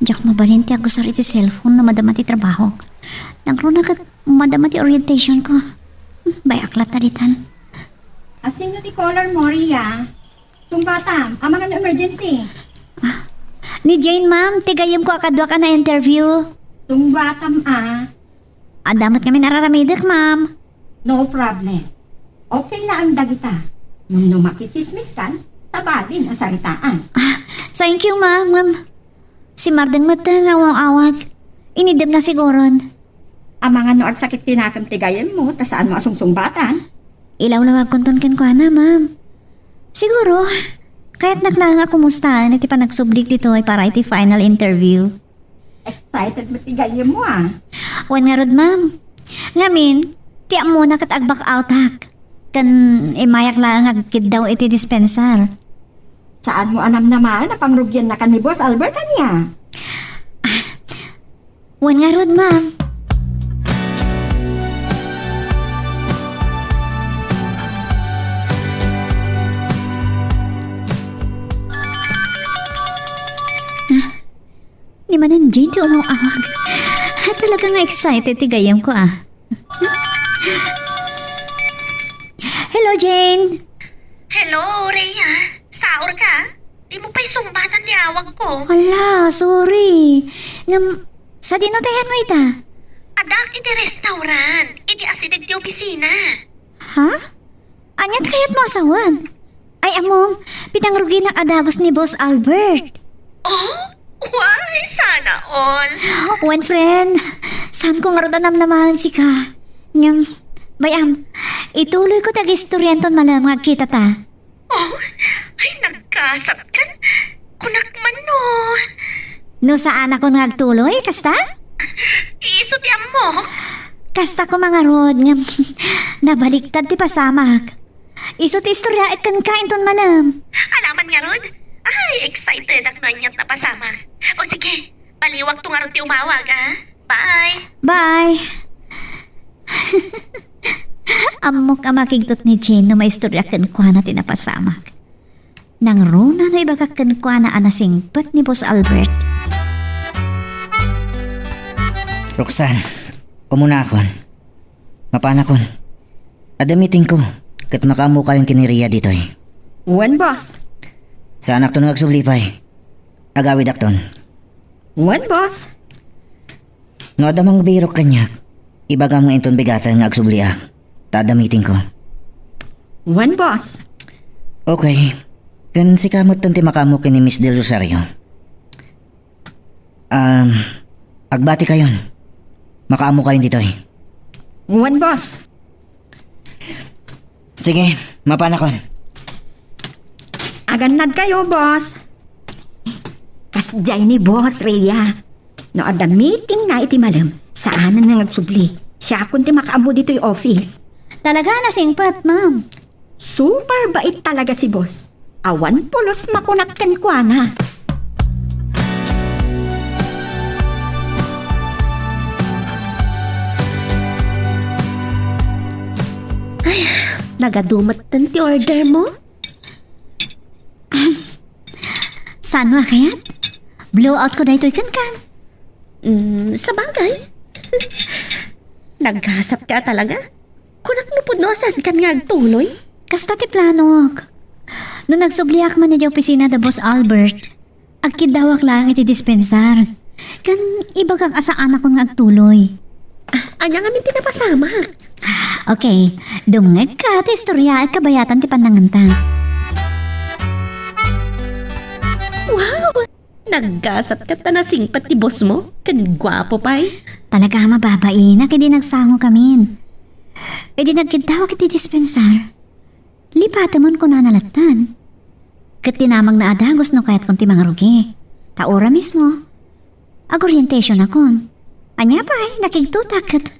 diak mabalin ti agusar iti cellphone no madama ti trabahok. Nangruna ket madama ti orientation ko. Bay-ak latta ditan. Asino ti caller mo, Ria? Sungbatam, amangan no emergency. Ah, ni Jane, ma'am, ti gayyem ko a kaduak a na-interview. Sungbatam, ah. Adda met ngamin a raramidek, ma'am. No problem. Okay laeng dagita. Ngem no makichismiskan, sabali a saritaan. Ah, thank you, ma'am. Ngem, si Mardeng met nga aw-awag. Inidemna siguron. Amangan no agsakit ti nakem ti gayyemmo, ta saanmo a sungsungbatan. Ilawlawagkonton kenkuana, ma'am. Siguro, kayatnak laeng a kumustaen iti panagsublik ditoy para iti final interview. Excited met ti gayyemmo, ah. Wen ngarud, ma'am. Ngamin, ti ammona ket ag-back outak. Ken immayak laeng agkiddaw iti dispensar. Saanmo a namnamaen a pangrugiannakan ni Boss Albert, ania? Ah, wen ngarud, ma'am. Ah, Ni manen Jane ti umawag. Talaga nga excited ti gayyemko, ah. Hello, Jane. Hello, Rhea. Saor ka? Dimo pay sungbatan ti awagko. Hala, sorry. Ngem, sadino ti ayanmo ita? Addaak iti restaurant, iti asideg ti opisina. Ha? Ania ti kayatmo a sawen? Ay, ammom, pinangruginak a dagus ni Boss Albert. Oh? Why, sana all? Wen, friend, saanko ngarud a namnamaen sika. Ngem, bay-am, ituloyko ti agistorya inton malem nga agkitata. Oh, ay, naggasat kan. Kunak man no. No saanakon nga agtuloy, kasta? Isu ti ammok. Kasta koma ngarud, ngem nabaliktad ti pasamak. Isu ti istoryaek kenka inton malem. Alaman ngarud? Ay, excited ak no aniat napasamak. O sige, baliwakto ngarud ti umawag, ah. Bye. Bye. Ammok a makigtot ni Jane no maistorya kenkuana ti napasamak. Nangruna no ibagak kenkuana a nasingpet ni Boss Albert. Roxanne, umunakon. Mapanakon. Adda meetingko, ket makaammokayon ken ni Rhea ditoy. Wen, boss. Saanakton nga agsubli pay. Agawidakton. Wen, boss. No adda mangbirok kaniak, ibagam nga inton bigaten nga agsubliak, ta adda meetingko. Wen, boss. Okay. Ken sika metten ti makaammo ken ni Miss Del Rosario. Um, agbatikayon. Makaammokayon ditoy. Wen, boss. Sige, mapanakon. Agannadkayo, boss. Kasdiay ni boss, Rhea. No adda meetingna iti malem, saanen nga agsubli. Siakon ti makaammo ditoy office. Talaga, nasingpet, ma'am. Super bait talaga si boss. Awan pulos makunak kenkuana. Ay, nagadumetten ti order mo? Saan mo kayat? Blowout ko daytoy kenkan. Mm, sabagay. Naggasat ka talaga. Kunak no pudno a saankan nga agtuloy? Kasta ti planok. No nagsubliak man idiay opisina da Boss Albert, agkiddawak laeng iti dispensar. Ken ibagak a saanakon nga agtuloy. Ah, ania ngamin ti napasamak? Okay, dumngegka ti istoryaek kabayatan ti pannangenta. Wow! Naggasat ket ta nasingpet ti boss mo, ken guapo pay. Talaga a mababainak idi nagsangokamin. Idi nagkiddawak iti dispensar, lipatemon kunana lattan. Ket dinamagna a dagus no kayatkon ti mangrugi. Ta ura mismo, agorientationakon. Ania pay, nakigtotak ket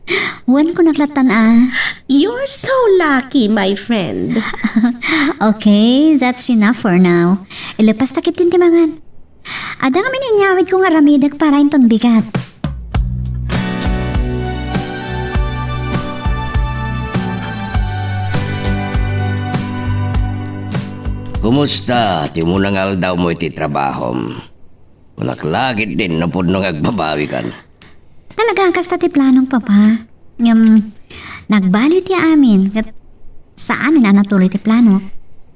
wen kunak lattan a. You're so lucky, my friend. Okay, that's enough for now. Ilepas ta ketdin ti mangan. Adda ngamin inyawidko nga aramidek para inton bigat. Kumusta ti umuna nga aldawmo iti trabahom? Kunak la ketdin no pudno nga agbabawikan. Talaga, kasta ti planok, Papa. Ngem, nagbaliw ti amin, ket saanen a natuloy ti planok.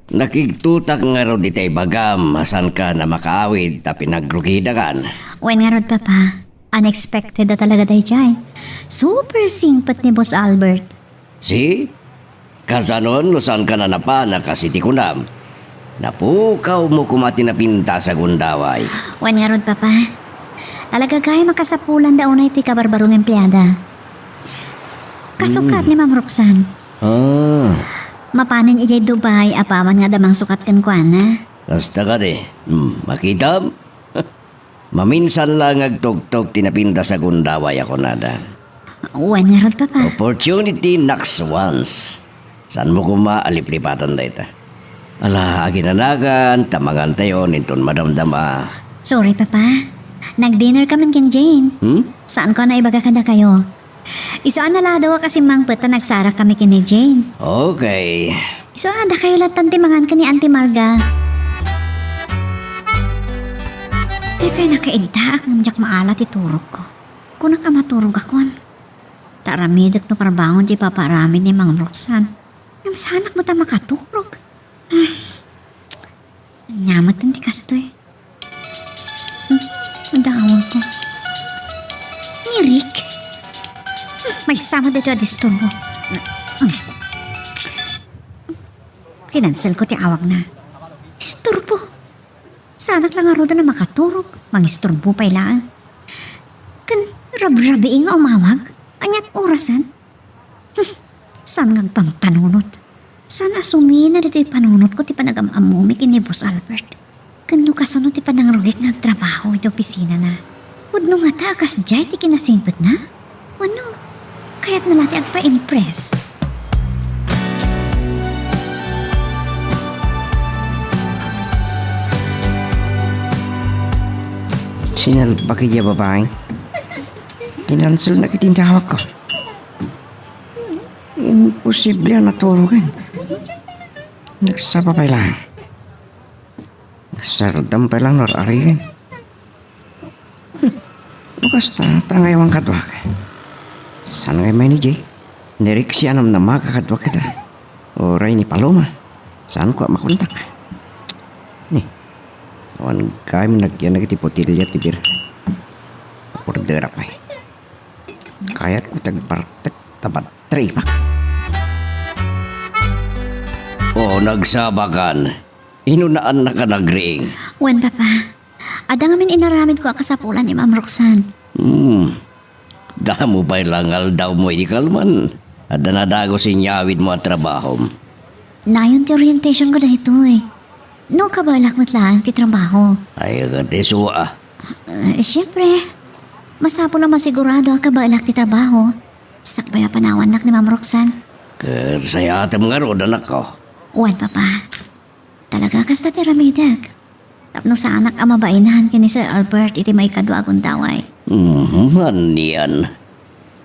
Nakigtotak ngarud iti ibagam a saankan a makaawid ta pinagrugidakan. Wen ngarud, Papa. Unexpected a talaga daydiay. Super singpet ni Boss Albert. See? Kasano no saankan a napanak a kas iti kunam? Napukawmo koma ti napintas a gundaway. Wen ngarud, Papa. Talaga gayam a kasapulanda unay ti kabarbarong empleada. Kasukat Hmm. ni Ma'am Roxanne. Ah. Mapanen idiay Dubai apaman nga adda mangsukat kenkuana. Kasta kadi. Hmm, makitam? Maminsan la nga agtugtog ti napintas a gundaway a kunada. Wen ngarud, Papa. Opportunity knocks once. Saanmo koma a liplipatan dayta? Ala, aginanagan, ta mangantayon inton madamdama. Sorry, Papa. Nag-dinner kamin ken Jane. Hmm? Saanko a naibaga kadakayo. Isu a naladowak a simmangpet ta nagsarakami ken ni Jane. Okay. Isu a dakayo lattan ti mangan ken ni Auntie Marga. Ay, nakaiddaak ngem diak maala ti turogko. Kunak a maturogakon. Ta aramidek no parbangon ti ipapaaramid ni Ma'am Roxanne. Ngem saanak met a makaturog. Ay, ania met ti kastoy. Hmm, adda awagko. Ni Rick? Hmm, maysa met daytoy a disturbo. Hmm. Kinanselko ti awagna. Disturbo? Saanak la ngaruden a makaturog, mangisturbo pay laeng. Ken rabrabii nga umawag? Aniat orasen? Hmm, saan nga agpampanunot? Saan a sumina ditoy panunotko ti panagam-ammomi ken ni Boss Albert? Ken no kasano ti panangrugik nga agtrabaho iti opisinana? Pudno ngata a kasdiay ti kinasingpetna? Wenno, kayatna la ti agpa-impress? Sinalbag idiay babai. Kinanselna iti tindawagko. Imposible a naturogen. Nagsapa pay laeng. Nagsardam pay laeng no ar-arigen. Hmm. No kasta, tangaywan kaduak. Saan ngay manen ni Jake? Ni Rick siya a namnamaga kaduak ita. Uray ni Paloma. Saanko a makontak? Ni, awan gayam nagyanag iti botilya ti beer. Orderak pay. Kayatko ti agbartek ta bad trip. O, nagsabakan. Inunaannak a nagriing? Wen, Papa. Adda ngamin inaramidko a kasapulan ni Ma'am Roxanne. Hmm. Damo pay la nga aldawmo iti kalman. Adda nadagus inyawidmo a trabahom. Nayon ti orientationko daytoy. No, kabaelak met laeng ti trabaho. Ay, agad isu a. Eh, siyempre, masapul a masigurado a kabaelak ti trabaho. Sakbay a panawannak ni Ma'am Roxanne. Ket sayatem ngarud, anakko. Wen, Papa. Talaga, kasta ti aramidek. Tapno saanak a mabainan ken ni Sir Albert iti maikadua a gundaway. Mhm, anian?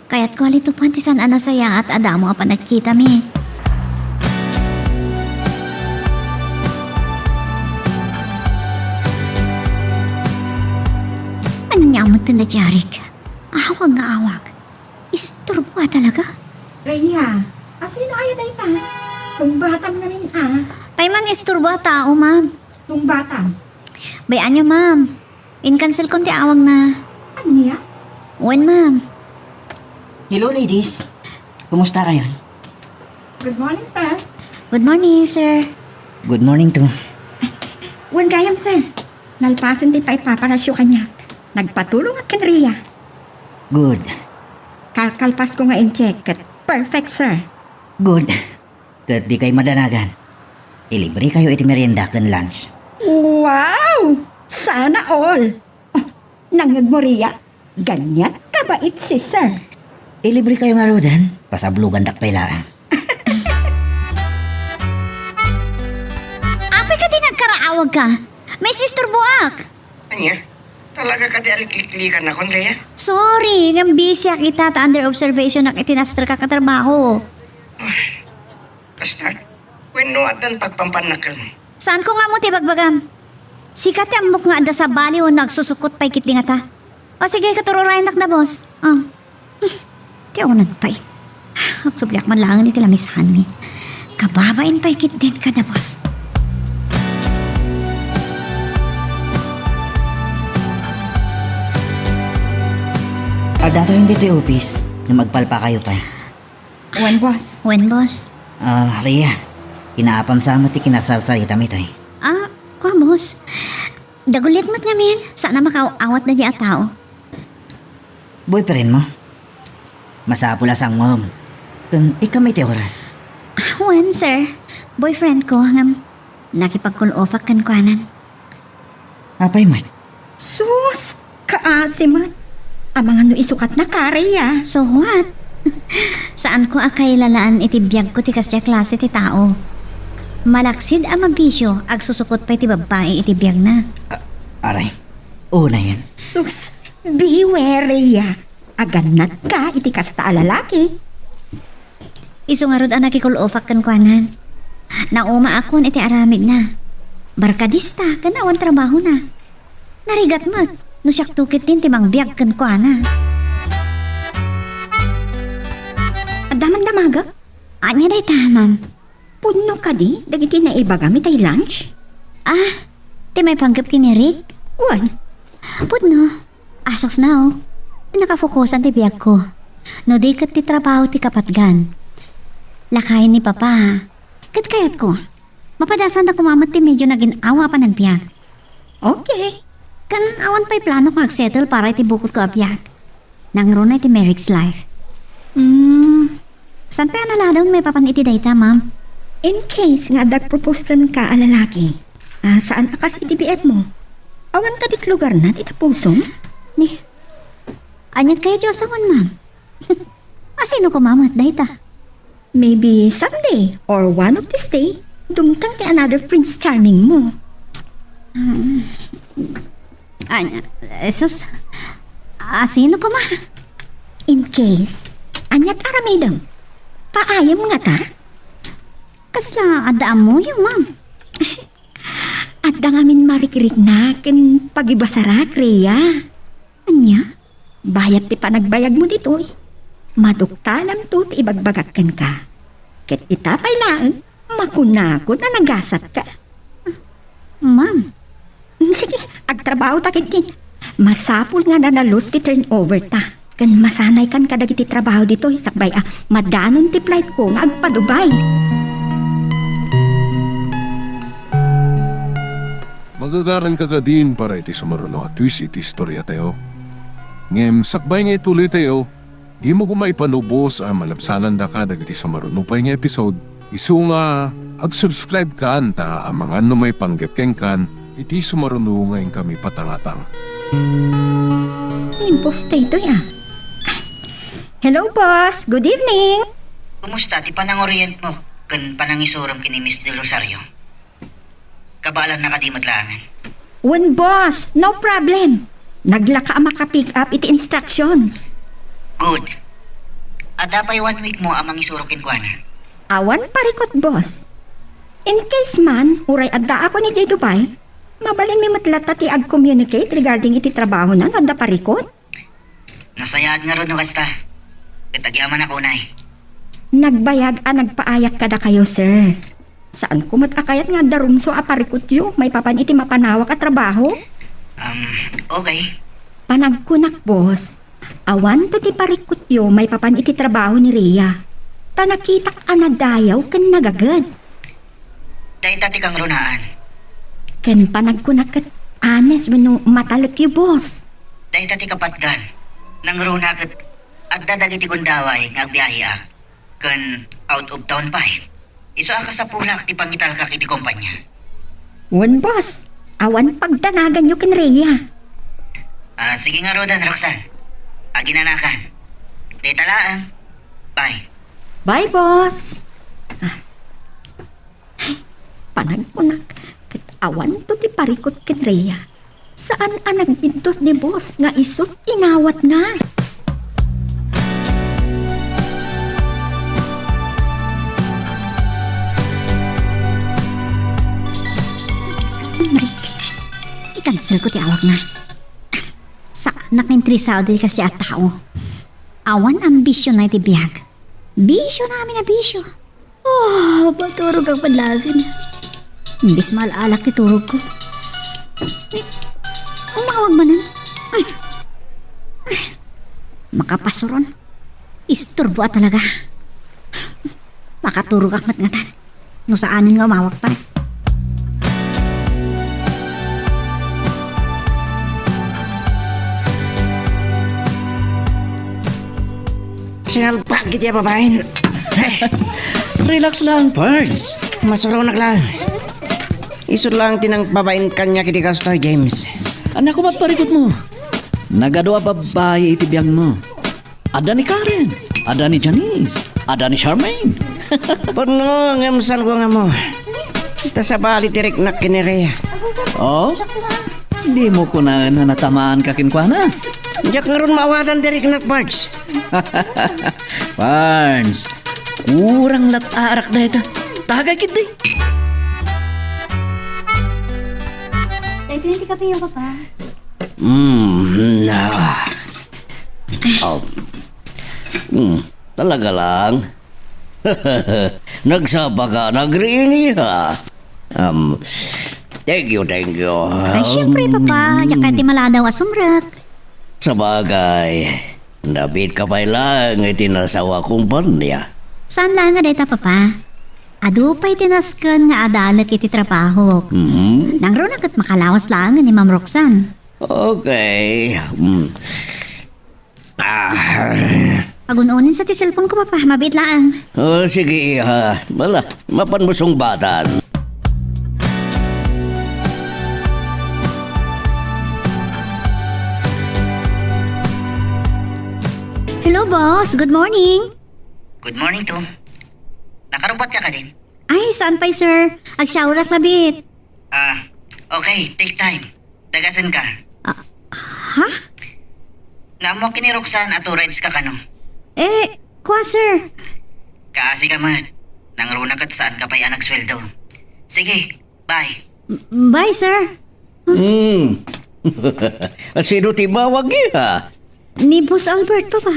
Kayatko a litupan ti saan a nasayaat a damo a panagkitami. Ania met ti nadiarik? Awag nga awag. Isturbo a talaga. Rhea, asino aya dayta? Tungbatam ngamin a. Tay man isturbo a tao, ma'am. Tungbatam. Bay-anyo, ma'am. Inkanselkon ti awagna. Ania? Wen, ma'am. Hello, ladies. Kumusta kayon? Good morning, sir. Good morning, sir. Good morning too. Wen gayam, sir. Nalpasen ti paipaparasyo kaniak. Nagpatulongak ken Rhea. Good. Kalkalpasko nga in-check ket perfect, sir. Good. Ket dikay madanagan. Ilibrekayo iti merienda ken lunch. Wow! Sana all! Oh, nangngegmo, Rhea? Ganiat kabait si sir. Ilibrekayo ngaruden, pasablogandak pay laeng. Apay kadi nga agkaraawagka? Maisisturboak. Ania? Talaga kadi a likliklikanakon, Rhea? Sorry, ngem busyak ita ta under observationak iti nasterka a trabaho. Kasta? Wenno addan pagpampannakem? Saanko nga ammo ti ibagbagam. Sika ti ammok nga adda sabali wenno agsusukot pay ketdi ngata. O sige, ket ur-urayennak da, boss. Ah. Ti awanan pay. Agsubliak man laeng iti lamisaanmi. Kababain pay ketdin kada, boss. Addatoyen ditoy office, ngem agpalpakayo pay. Wen, boss. Wen, boss. Ah, Rhea, kinaapam sa met ti kinasarsaritami toy. Ah, kua, boss. Daguliak met ngamin, saan a makaaw-awat daydi a tao. Boyfriend mo? Masapul a sangom. Ken ikam iti oras. Ah, wen, sir. Boyfriend ko, ngem nakipag-cool off-ak kenkuanan. Apay met? Sus! Kaasi met. Amangan no isukatna, Rhea. So what? Saanko a kailalaan iti biagko ti kasdiay a klase ti tao. Malaksid a mabisio, agsusukot pay ti babbai iti biagna. A-, aray. Unayen. Sus! Beware, Rhea. Agannatka iti kasta a lalaki. Isu ngarud a naki-cool off-ak kenkuanan. Naumaakon iti aramidna. Barkadista ken awan trabahona. Narigat met no siakto ketdin ti mangbiag kenkuana. Adda man damagek? Ania dayta, ma'am? Pudno kadi dagiti naibagam itay lunch? Ah, ti maipanggep ken ni Rick? Wen. Pudno. As of now, nakafokusan ti biagko. No di ket ti trabaho ti kapatgan. Lakayen ni Papa. Ket kayatko, mapadasanna koma met ti medio nagin-awa a panagbiag. Okay. Ken awan pay plano nga agsettle para iti bukotko a biag. Nangruna iti Merrick's life. Hmm. Saan pay a naladaw maipapan iti dayta, ma'am? In case nga adda agpropose kenka a lalaki, ah, saan a kas iti B F mo? Awan kadit lugarna ti tapusom? Ni, aniat kayat ti asawan, ma'am? Asino koma met dayta? Maybe someday, or one of these day, dumteng ti another Prince Charming mo. Hmm. Ania, Jesus, asino koma? In case, aniat aramidem? Paayem ngata? Kasla adda ammoyo, ma'am? Adda ngamin marikrikna ken pagibasarak, Rhea. Ania? Bayat ti panagbayagmo ditoy, maduktalamto ti ibagbagak kenka. Ket ita pay laeng, makunakon a nagasatka. Ma'am. Sige, agtrabaho ta ketdin. Masapul nga nalus ti turnover ta. Ken masanaykan kadagiti trabaho ditoy sakbay a madanon ti flight ko nga agpa-Dubai. Magagaranka kadin para iti sumaruno a twist iti istoriatayo. Ngem sakbay nga ituloytayo, dimo koma ipanubos a malabsanandaka dagiti sumaruno pay nga episode. Isu nga, ag-subscribe kan ta amangan no maipanggep kenkan iti sumaruno nga inkami patangatang. Ni boss daytoy, ah. Hello, boss. Good evening. Kumusta ti panangorientmo ken panangisurom ken ni Miss Del Rosario? Kabaelanna kadi met laengen? Wen, boss. No problem. Naglaka a maka-pick up iti instructions. Good. Adda pay one week mo a mangisuro kenkuana? Awan parikut, boss. In case man, uray addaak idiay Dubai, mabalinmi met latta ti ag-communicate regarding iti trabahona no adda parikut. Nasayaat ngarud no kasta. Ket agyamanak unay. Nagbayag a nagpaayak kadakayo, sir. Saanko met a kayat nga adda rumsua parikutyo maipapan iti mapanawak a trabaho? Um, okay. Panagkunak, boss, awanto ti parikutyo maipapan iti trabaho ni Rhea. Ta nakitak a nadayaw ken nagaged. Dayta ti kangrunaan. Ken panagkunak ket honest wenno matalekyo, boss? Dayta ti kapatgan. Nangruna ket adda dagiti gundaway nga agbiaheak ken out of town pay. Isu a kasapulak ti pangitalkak iti kompanya. Wen, boss. Awan pagdanaganyo ken Rhea. Ah, sige ngaruden, Roxanne. Aginanakan. Dayta laeng. Bye. Bye, boss. Ah. Panagkunak, ket awanto ti parikut ken Rhea. Saan a nagbiddut ni boss nga isu ti inawatna. Rick, i-cancel ko ti awakna. Saanak nga interesado iti kasdiay a tao. Awan ambisionna iti biag. Bisio amin a bisio. Oh, maturogak man laeng. Imbes maal-alak ti turogko. Eh, umawag manen. Ay. Ay. Makapasuron. Isturbo a talaga. Makaturogak met ngatan. No saanen nga umawag pay. Sinalpak iti a babaen. Relax lang, Pards. Masuronak lang. Isu lang ti nangbabain kaniak iti kastoy, James. Ania koma ti parikutmo? Nagadu a babbai iti biagmo. Adda ni Karen, adda ni Janice, adda ni Charmaine. Pudno, ngem saanko nga ammo. Ta sabali ti riknak ken ni Rhea. Oh? Dimo kunaen a natamaanka kenkuana? Diak ngarud maawatan ti riknak, Pards. Pards, kurang lat-arak dayta. Tagay ketdi. Tay Sino ti kape, Papa? Mm, ah. Oh. Mm, talaga lang. Nagsapa ka, nagriing, ha? Um, thank you, thank you. Ay, siyempre, Papa. Um, diak kayat ti maladaw a sumrek. Sabagay, nabiit ka pay laeng iti nasawa kumpanya. Saan laeng a dayta, Papa? Adu pay ti nasken nga adalek iti trabahok. Mhm. Nangruna ket makalawas laeng ni Ma'am Roxanne. Okay. Mm. Ah. Pagun-onen sa ti cellphone ko, Papa. Mabiit laeng. Oh, sige, iha. Bala, mapanmo sungbatan. Hello, boss. Good morning. Good morning, too. Nakarubot ka kadin? Ay, saan pay, sir? Agsiawrak mabiit. Ah, okay. Take time. Dagasen ka. Ah, ha? Naammo ken ni Roxanne a two rides ka kano? Eh, kua, sir. Kaasi ka met. Nangruna ket saan ka pay a nagsueldo. Sige, bye. Bye, sir. Hmm. Sino ti mawag, iha? Ni Boss Albert, Papa.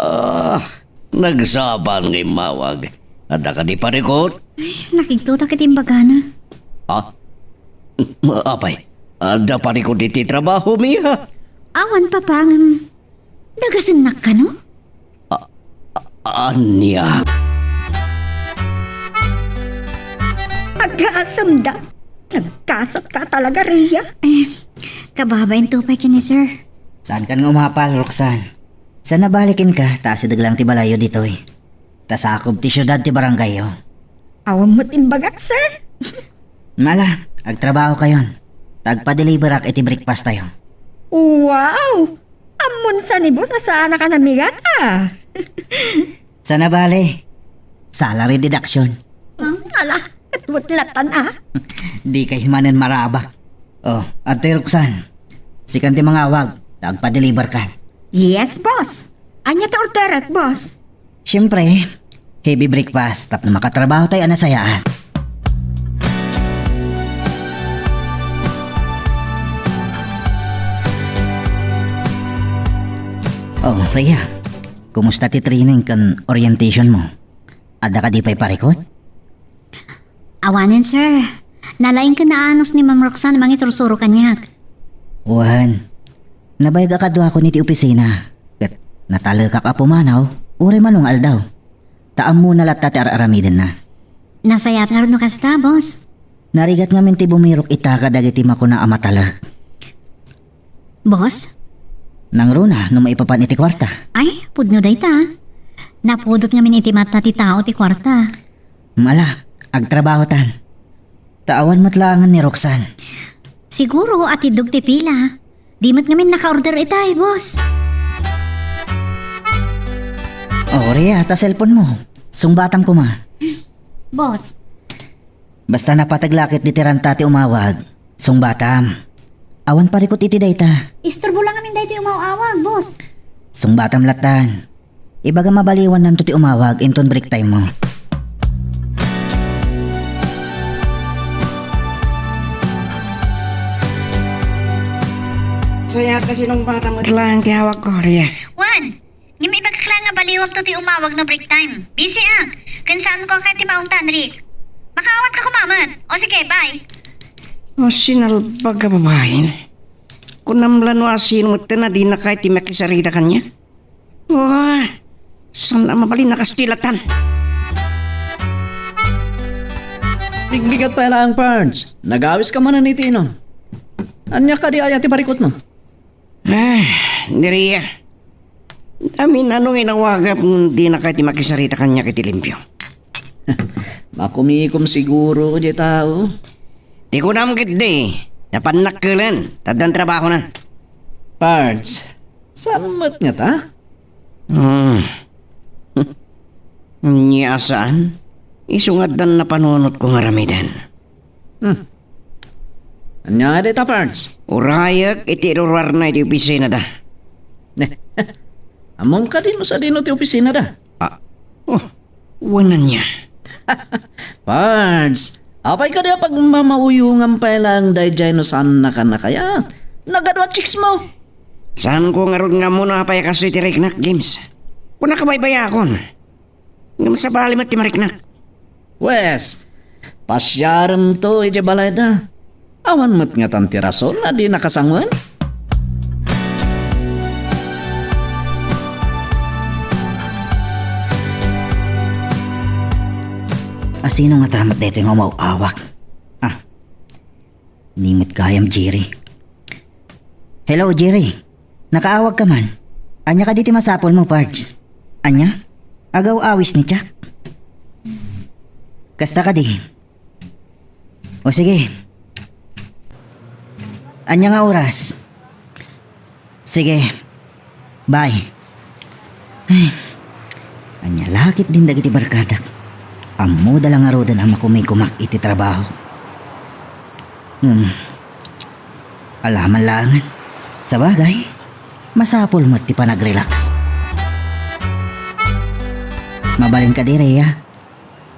Ah, nagsapa nga immawag. Adda kadi parikut? Ay, nakigtotak iti imbagana. Ha? Apay, adda parikut iti trabaho, iha? Awan, Papa, ngem dagasennak kano? A-, a-, ania? Agasem da. Nagkasat ka talaga, Rhea. Eh, kababain to pay ken ni sir. Saan kan nga umapal, Roxanne? Saan a baliken ka, ta asideg lang ti balayyo ditoy. Ta sakob ti siudad ti barangayyo. Awan met imbagak, sir. Ala, agtrabaho kayon. Ta agpadeliverak iti breakfast tayo. Wow! Ammon sa ni boss a saanak a namigat, ah. Saan a bale, salary deduction. Hmm, ala, ket met latan, ah. Di kay manen marabak. Oh, adtoy, Roxanne. Sikan ti mangawag, ta agpadeliver ka. Yes, boss. Ania ti orderek, boss? Siyempre, heavy breakfast tapno makatrabaho tayo a nasayaat. Oh, Rhea, kumusta ti training ken orientation mo? Adda kadi pay parikut? Awanen, sir. Nalaing ken naanus ni Ma'am Roxanne a mangisursuro kaniak. Wen, nabayag a kaduakon iti opisina. Ket natalekak a pumanaw, uray mano nga aldaw. Ta ammona latta ti ar-aramidenna. Nasayaat ngarud no kasta, boss. Narigat ngamin ti bumirok ita kadagiti makuna a matalek. Boss? Nangruna no maipapan iti kuarta. Ay, pudno dayta. Napudot ngamin iti mata ti tao ti kuarta. Ala, agtrabahotan. Ta awan met laengen ni Roxanne. Siguro, atiddog ti pila. Di met ngamin naka-order itay, boss. Oh, Rhea, ta cellphone mo. Sungbatam koma. Boss. Basta napateg la ket ditoy ranta ti umawag, sungbatam. Awan parikut iti dayta. Isturbo lang amin daytoy umaw-awag, boss. Sungbatam lattan. Ibagam a baliwannanto ti umawag inton break time mo. Sayaat a sinungbatam met laeng ti awag ko, Rhea. Juan! Ngem ibagak laeng a baliwamto ti umawag no break time. Busy ak. Ken saanko a kayat ti maungtan, Rick. Makaawat ka koma met. O sige, bye. O, sinalbag a babain. Kunam la no asino met a dina kayat ti makisarita kaniak. O, saan a mabalin a kastilatan. Rigligat pay laeng, Pards. Nagawis ka manen iti inum. Ania kadi aya ti parikut mo? Ah, ni Rhea. Amin-ano nga inawagak ngem dina kayat ti makisarita kaniak iti limpio. Makumikom siguro diay tao. Ti kunam ketdi, napannakkel, ta addan trabahona. Pards, saan met ngata? Hmm. Ania a saan? Isu nga addan napanunotko nga aramiden. Hmm. Ania nga dayta, Pards? Urayek iti ruruarna iti opisinada. Ne. Ammom kadi no sadino ti opisinada? Ah, oh, wen ania. Pards, Apay kadi a pagmamauyongan pay laeng daydiay no saannaka a kayat? Nagadu a chicks mo. Saanko ngarud nga ammo no apay a kastoy ti riknak, James. Kuna kabaybayakon. Ngem sabali met ti mariknak. Wes, pasiaremto idiay balayda. Awan met ngatan ti rason a di nakasangoen? A sino ngata met daytoy nga umaw-awag? Ah, ni met gayam Jerry. Hello, Jerry. Nakaawag ka man. Ania kadi ti masapul mo, Pards? Ania? Agaw-awis ni Chuck? Kasta kadi. O sige. Ania nga oras? Sige. Bye. Ay. Ania la ketdin dagiti barkadak? Ammoda la ngaruden a makumikumak iti trabaho. Hmm. Alaman laengen. Sabagay, masapul met ti panagrelax. Mabalin kadi, Rhea?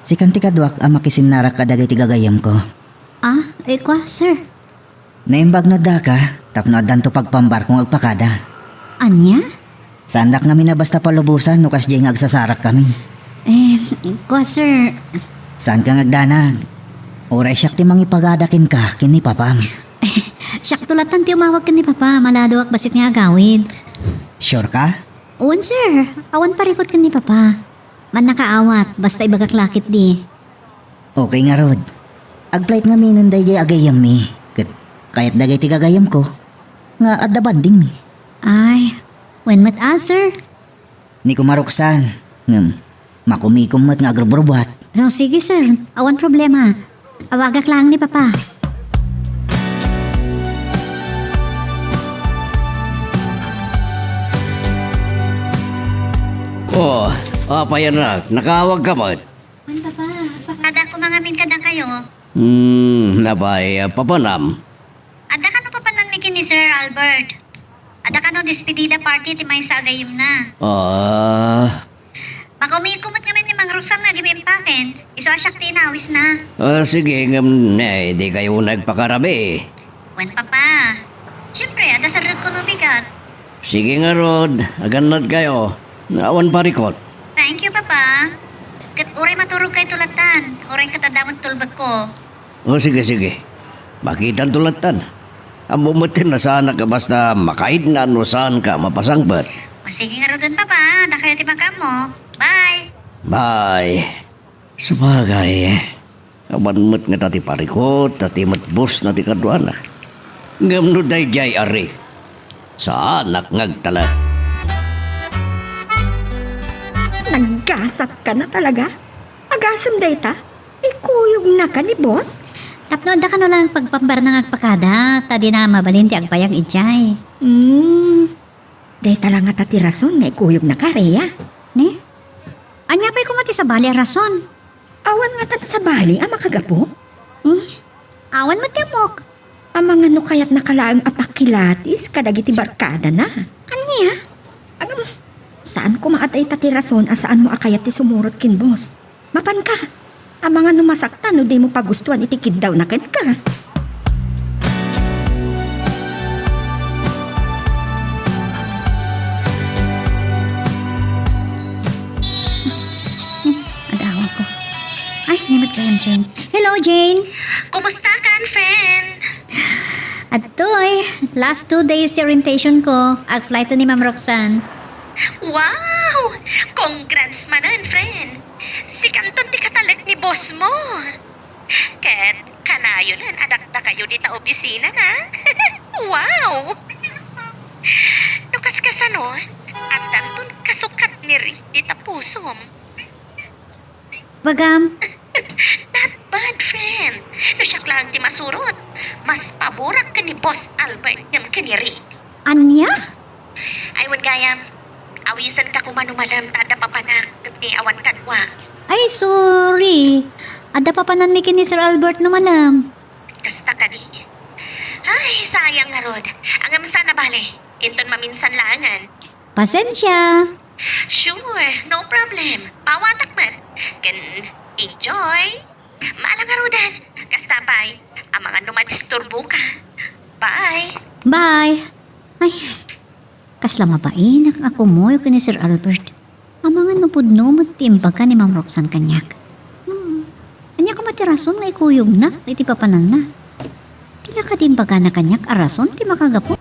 Sikan ti kaduak a makisinnarak kadagiti gagayyemko. Ah, eh, kua, sir? Naimbag no addaka tapno addanto pagpambarko nga agpakada. Ania? Saandak ngamin a basta palubosan no kasdiay nga agsasarakkami. Eh, kua, sir. Saanka nga agdanag. Uray siak ti mangipagada kenka ken ni papam. Siakto latta ti umawag ken ni papa, maladuak bassit nga agawid. Sure ka? Wen, sir. Awan parikut ken ni papa. Mannakaawat, basta ibagak la ketdi. Okay ngarud. Ag-flight ngaminen daydiay a gayyemmi, ket kayat dagiti gagayyemko nga adda bandingmi. Ay, wen met a, sir? Ni kuma Roxanne, ngem makumikom met nga agrubrubuat. No, sige, sir. Awan problema. Awagak laeng ni papa. Oh, apay anak, nakaawag ka met? Wen, papa, pakada ko mangamin kadakayo. Hmm, apay, papanam? Adda kano papananmi ken ni Sir Albert? Adda kano despedida party ti maysa a gayyemna? Ah. Makumikom met ngamin ni Mang Roxanne nga agim-impaken. Isu a siak ti inawisna. Ah, sige, ngem, eh, dikayo nagpakarabii. Wen, papa. Siempre, adda sardengko no bigat. Sige ngarud, agannadkayo. Awan parikut. Thank you, papa. Ket uray maturogkayto lattan. Uray ket adda met tulbekko. O, sige, sige. Makitanto lattan. Ammo met ti nasaanak a basta makaidna no saanka a mapasangpet. O, sige ngaruden, papa. Dakayo ti makaammo. Bye. Bye. Sabagay, awan met ngata ti parikut, ta ti met bossna ti kaduana. Ngem no daydiay a Rick, saanak nga agtalek. Naggasat ka na talaga? Agasem dayta? Ikuyogna ka ni boss? Tapno adda kano laeng pagpambarna nga agpakada, ta dina mabalin ti agbayag idiay. Hmm. Dayta la ngata ti rason nga ikuyogna ka, Rhea. Ni? Ania pay koma ti sabali a rason? Awan ngatan sabali a makagapu? Hmm? Awan met ti ammok. Amangan no kayatnaka laeng a pakilatis kadagiti barkadana. Ania? Agam, saan koma a dayta ti rason a saanmo a kayat ti sumurot ken boss. Mapanka, amangan no masaktan no dimo pagustuan iti kiddawna kenka. Adda awagko. Ay, ni met gayam, Jane. Hello, Jane. Kumusta kan, friend? Adtoy, last two days ti orientation ko. Ag-flight ni Ma'am Roxanne. Wow! Congrats manen, friend. Sikanton ti katalek ni boss mo. Ket kanayonen a dakdakayo dita opisina na. Wow! No kaskasano, addanton kasukat ni Rick dita pusom. Bagam. Not bad, friend. No siak laeng ti masurot, mas paborak ken ni Boss Albert ngem ken ni Rick. Ania? Ay, wen gayam. Awisanka koma no malem ta adda papanak ket ni awan kadua. Ay, sorry. Adda papananmi ken ni Sir Albert no malem. Kasta kadi. Ay, sayang ngarud. Ngem saan a bale. Inton maminsan laengen. Pasensia. Sure, no problem. Pawatak met. Ken enjoy. Maala ngaruden. Kasta pay, amangan no madisturboka. Bye. Bye. Ay, kasla mabainak a kumoy ken ni Sir Albert. Amangan no pudno met ti imbaga ni Ma'am Roxanne kaniak. Hmm. Ania koma ti rason nga ikuyognak iti papananna? Di la kadi imbagana kaniak a rason ti makagapu?